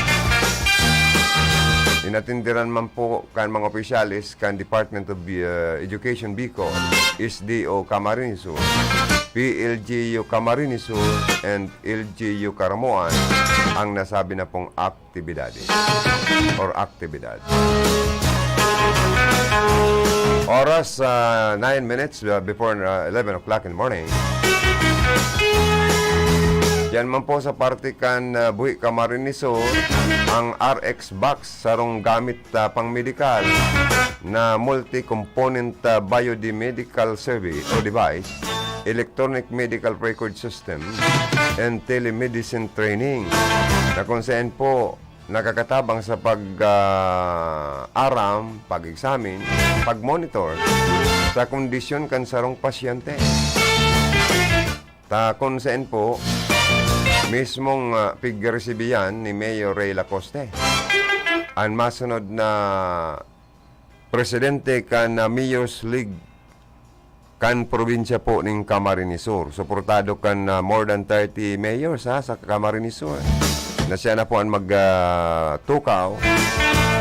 Inatindiran man po kan mga opisyalis kan Department of, uh, Education Bicol, S D O Camarines Sur, P L G U Camarines Sur, and L G U Caramoan ang nasabi na pong aktibidades or aktibidad. Oras, ah, nine minutes, ah, before, ah, eleven o'clock in the morning. Yan man po sa parte kan, ah, Buhi Camarines Sur, ang R X Box, sarong gamit, ah, pang-medikal na multi-component, ah, biomedical service o device, electronic medical record system, and telemedicine training, na kung saan po nakakatabang sa pag, ah, aram, pag-examine, pag-monitor sa kondisyon kan sarong pasyente. Ta kung saan po, mismong, ah, pigresibyan ni Mayor Ray Lacoste, an masunod na presidente kan, ah, Mayor's League kan probinsya po nin Camarines Sur. Suportado kan, ah, more than thirty mayors, ha, sa Camarines Sur, na siya na po ang mag, ah, tukaw,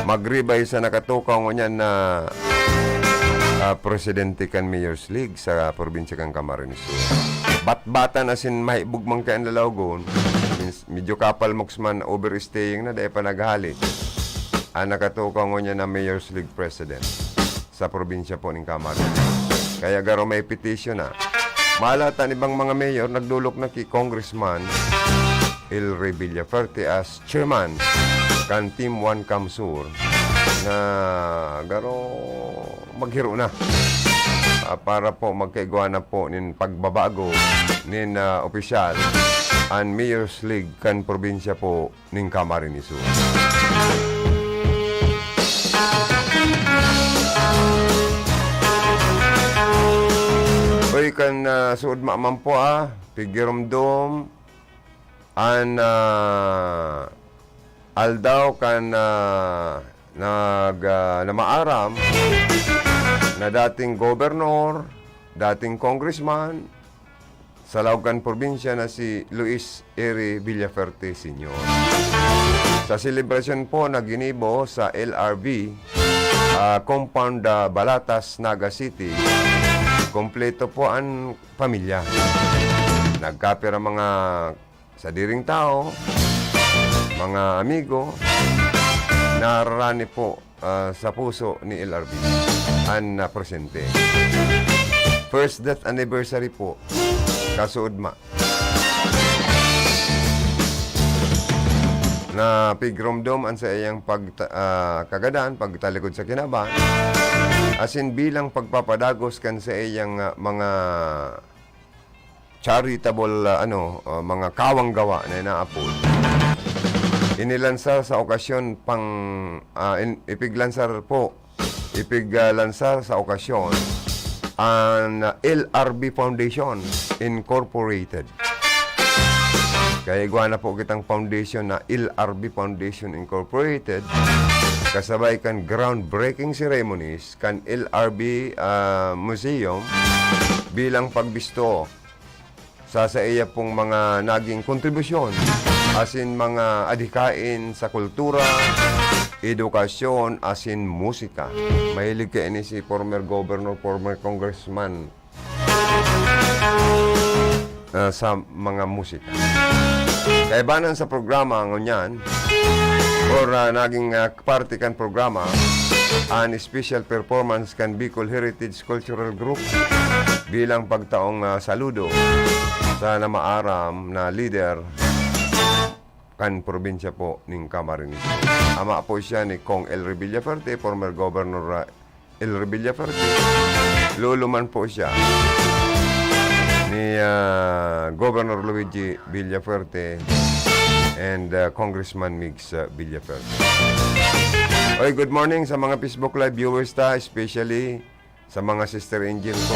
magribay sa nakatukaw ngunyan na, ah, presidente kan Mayor's League sa probinsya kan Camarines Sur. Batbatan asin mahibog man kaya ang lalawagon, means, medyo kapalmoks man, overstaying na, dai pa naghali. Ang nakatukaw ngunyan na Mayor's League President sa probinsya po nin Camarines. Kaya garo may petition na. Mahalat an ibang mga mayor nagdolok na ki Congressman El Rey Villaferte as chairman kan Team One CamSur na garo maghiro na, ah, para po magkaigwa na po nin pagbabago nin, ah, opisyal an Mayor's League kan probinsya po nin Camarines Sur. Uy, kan, ah, suod maman po, ah, pigiromdom an, ah, aldaw kan, ah, nag, ah, namaaram na dating gobernador, dating congressman, sa laog kan probinsya na si Luis Eri Villaferte Senior. Sa selebrasyon po na ginibo sa L R V, ah, compound, ah, Balatas, Naga City, kompleto po an pamilya. Nagkapira mga sadiring tao, mga amigo, nararani po ah, sa puso ni L R V an, ah, presente. First death anniversary po, kasuodma. Na pigiromdom an saiyang pagta-, ah, kagadan, pagtalikod sa kinaban, asin bilang pagpapadagos kan saiyang, ah, mga charitable, ah, ano, ah, mga kawang gawa na inaapod. Inilansar sa okasyon pang, ah, in-, ipiglansar po, ipig, ah, lansar sa okasyon an, ah, L R V Foundation Incorporated. Kaya igwa na po kitang foundation na L R V Foundation Incorporated, kasabay kan groundbreaking ceremonies kan L R V, ah, Museum bilang pagbisto sa saiya pong mga naging kontribusyon asin mga adhikain sa kultura, edukasyon asin musika. Mahilig kaini si former governor, former congressman ah, sa mga musika. Kaibanan sa programa ngunyan, or, ah, naging, ah, parte kan programa, an special performance kan Bicol Heritage Cultural Group bilang pagtaong, ah, saludo sa namaaram na lider kan probinsya po nin Camarines Sur. Ama po siya ni Cong Elry Villafuerte, former Governor, ah, Elry Villafuerte. Lolo man po siya ni, ah, Governor Luigi Villafuerte and, ah, Congressman Migs, ah, Villafuerte. Oy, good morning sa mga Facebook Live viewers ta, especially sa mga Sister Angel ko.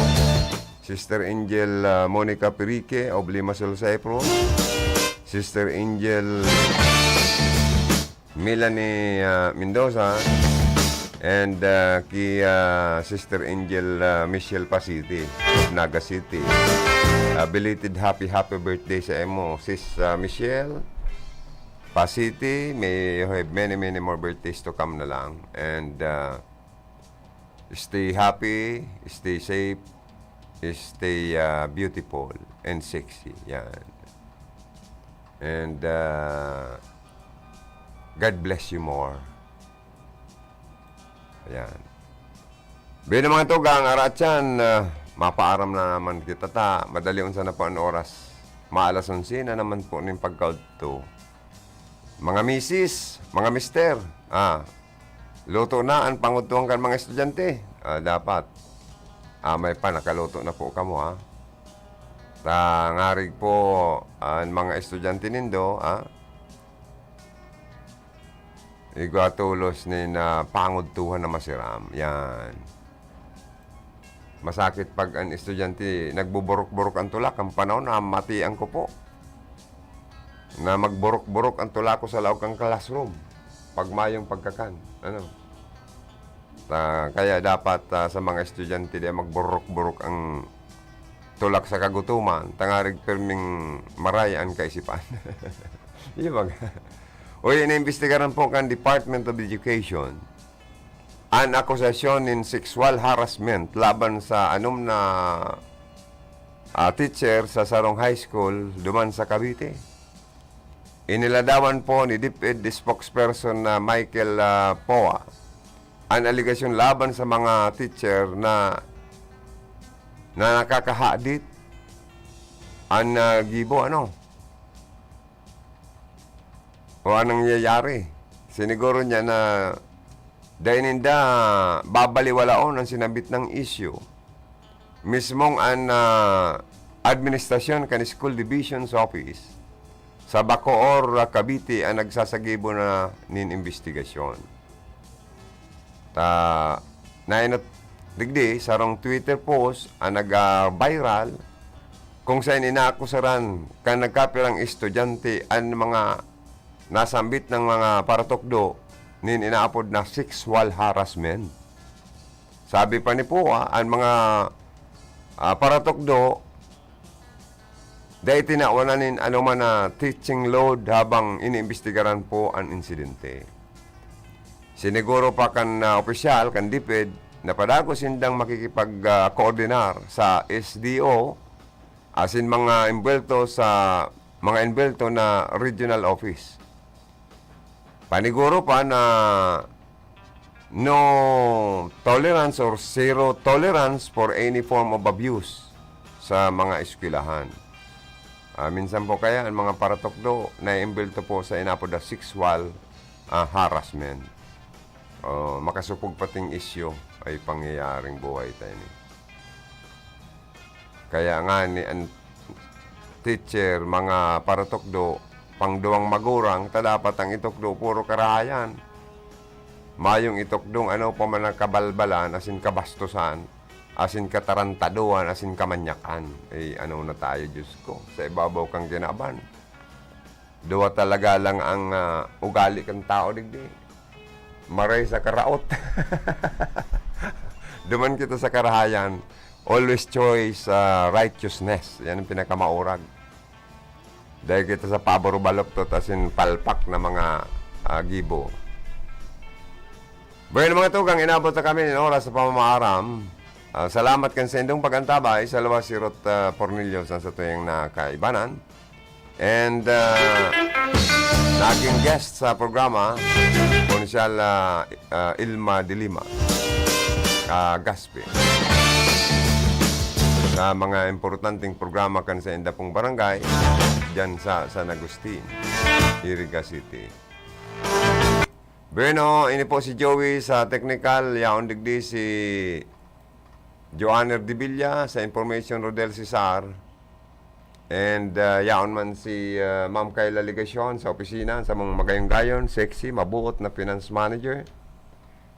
Sister Angel, ah, Monica Pirique of Limassol, Cyprus. Sister Angel Melanie, ah, Mendoza. And, ah, ki, ah, Sister Angel, ah, Michelle Pasiti, Naga City. Ah, belated happy, happy birthday sa imo, Sis, ah, Michelle Pasiti. May you have many, many more birthdays to come na lang. And, ah, stay happy, stay safe, stay, ah, beautiful and sexy. Yan. And, ah, God bless you more. Ayan. Bino mga tugang, aratyan, ah, mapaaram na naman kita ta. Madali unsa na po an oras. Maalas onse na naman po nin pagkaudto. Mga misis, mga mister, ah, luto na an pangudtuhan kan mga estudyante. Ah, dapat. Ah, may pa, nakaluto na po kamo, ha? Ta, ngarig po, an mga estudyante nindo, ha? Igwa tolos nin, ah, pangudtuhan na masiram. Yan. Masakit pag an estudyante nagbuburok-burok an tulak. An panahon na matian ko po na magburok-burok an tulak ko sa laog kan classroom pag mayong pagkakan. Ano? Ta, kaya dapat, ah, sa mga estudyante, di magburok-burok ang tulak sa kagutoman, tangarig pirming maray an kaisipan. Di ba? Uy, iniimbestigaran po kan Department of Education an akusasyon nin sexual harassment laban sa anom na, ah, teacher sa sarong high school duman sa Cavite. Iniladawan po ni DepEd spokesperson na Michael, ah, Poa an alegasyon laban sa mga teacher na, na nakakahadit an, ah, gibo, ano? O anong nangyayari? Siniguro niya na dai ninda babaliwalaon an sinambit na isyu. Mismong an, ah, administrasyon kan School Division's Office sa Bacoor, ah, Cavite an nagsasagibo na nin imbestigasyon. Ta, nainot digdi, sarong Twitter post an nag, ah, viral kung saen inaakusaran kan nagkapirang estudyante an mga nasambit na mga paratukdo nin inaapod na sexual harassment. Sabi pa ni Poa, an mga, ah, paratukdo dai tinawan na nin anoman na teaching load habang iniimbestigaran po an insidente. Siniguro pa kan, ah, opisyal kan DepEd na padagos sindang makikipag, ah, koordinar sa S D O asin mga embwelto sa mga embwelto na regional office. Paniguro pa na no tolerance or zero tolerance for any form of abuse sa mga eskwelahan. Ah, minsan po kaya ang mga paratukdo naiimbwelto po sa inapod na sexual, ah, harassment. Oh, makasupog pating isyu ay pangyayaring buhay tayo ni. Kaya nga ni an teacher, mga paratukdo, pangduwang magurang, ta dapat ang itukdo puro karahayan. Mayong itukdong ano pa man ang kabalbalan, asin kabastusan, asin katarantaduhan, asin kamanyakan. Eh, ano na tayo, Diyos ko, sa ibabaw kang kinaban. Duwa talaga lang ang, ah, ugali kan tao digdi. Maray sa karaot. Duman kita sa karahayan, always choice, ah, righteousness. Yan ang pinakamaurag. Dahil kita sa pabor baluktot asin palpak na mga, ah, gibo. Bueno, mga tugang, inabot na kami ng oras sa pamamaaram. Ah, salamat kan sa indong pag-antabay sa luwas si Ruth, ah, Pornillo sa, sa tuyang nakaibanan. And, ah, naging guest sa programa, o Provincial, ah, ah, Ilma de Lima, ah, Gaspi. Sa mga importanteng programa kan sa inda pong barangay, dyan sa San Agustin, Iriga City. Bueno, ini po si Joey sa technical, yaon digdi si Joanner Divilla, sa information, Rodel Cesar. And, ah, yaon man si, ah, Ma'am Kayla Legacion sa opisina, sa mga magayon-gayon, sexy, mabuot na finance manager.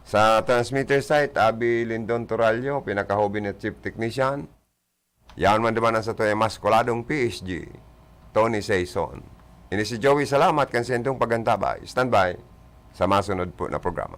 Sa transmitter site, Abi Lindon Torallo, pinakahobi na chief technician. Yaon man duman ang satuyang mas kuladong P S G, Tony Saison. Ini si Joey, salamat kan sentong pag-antabay. Standby sa masunod po na programa.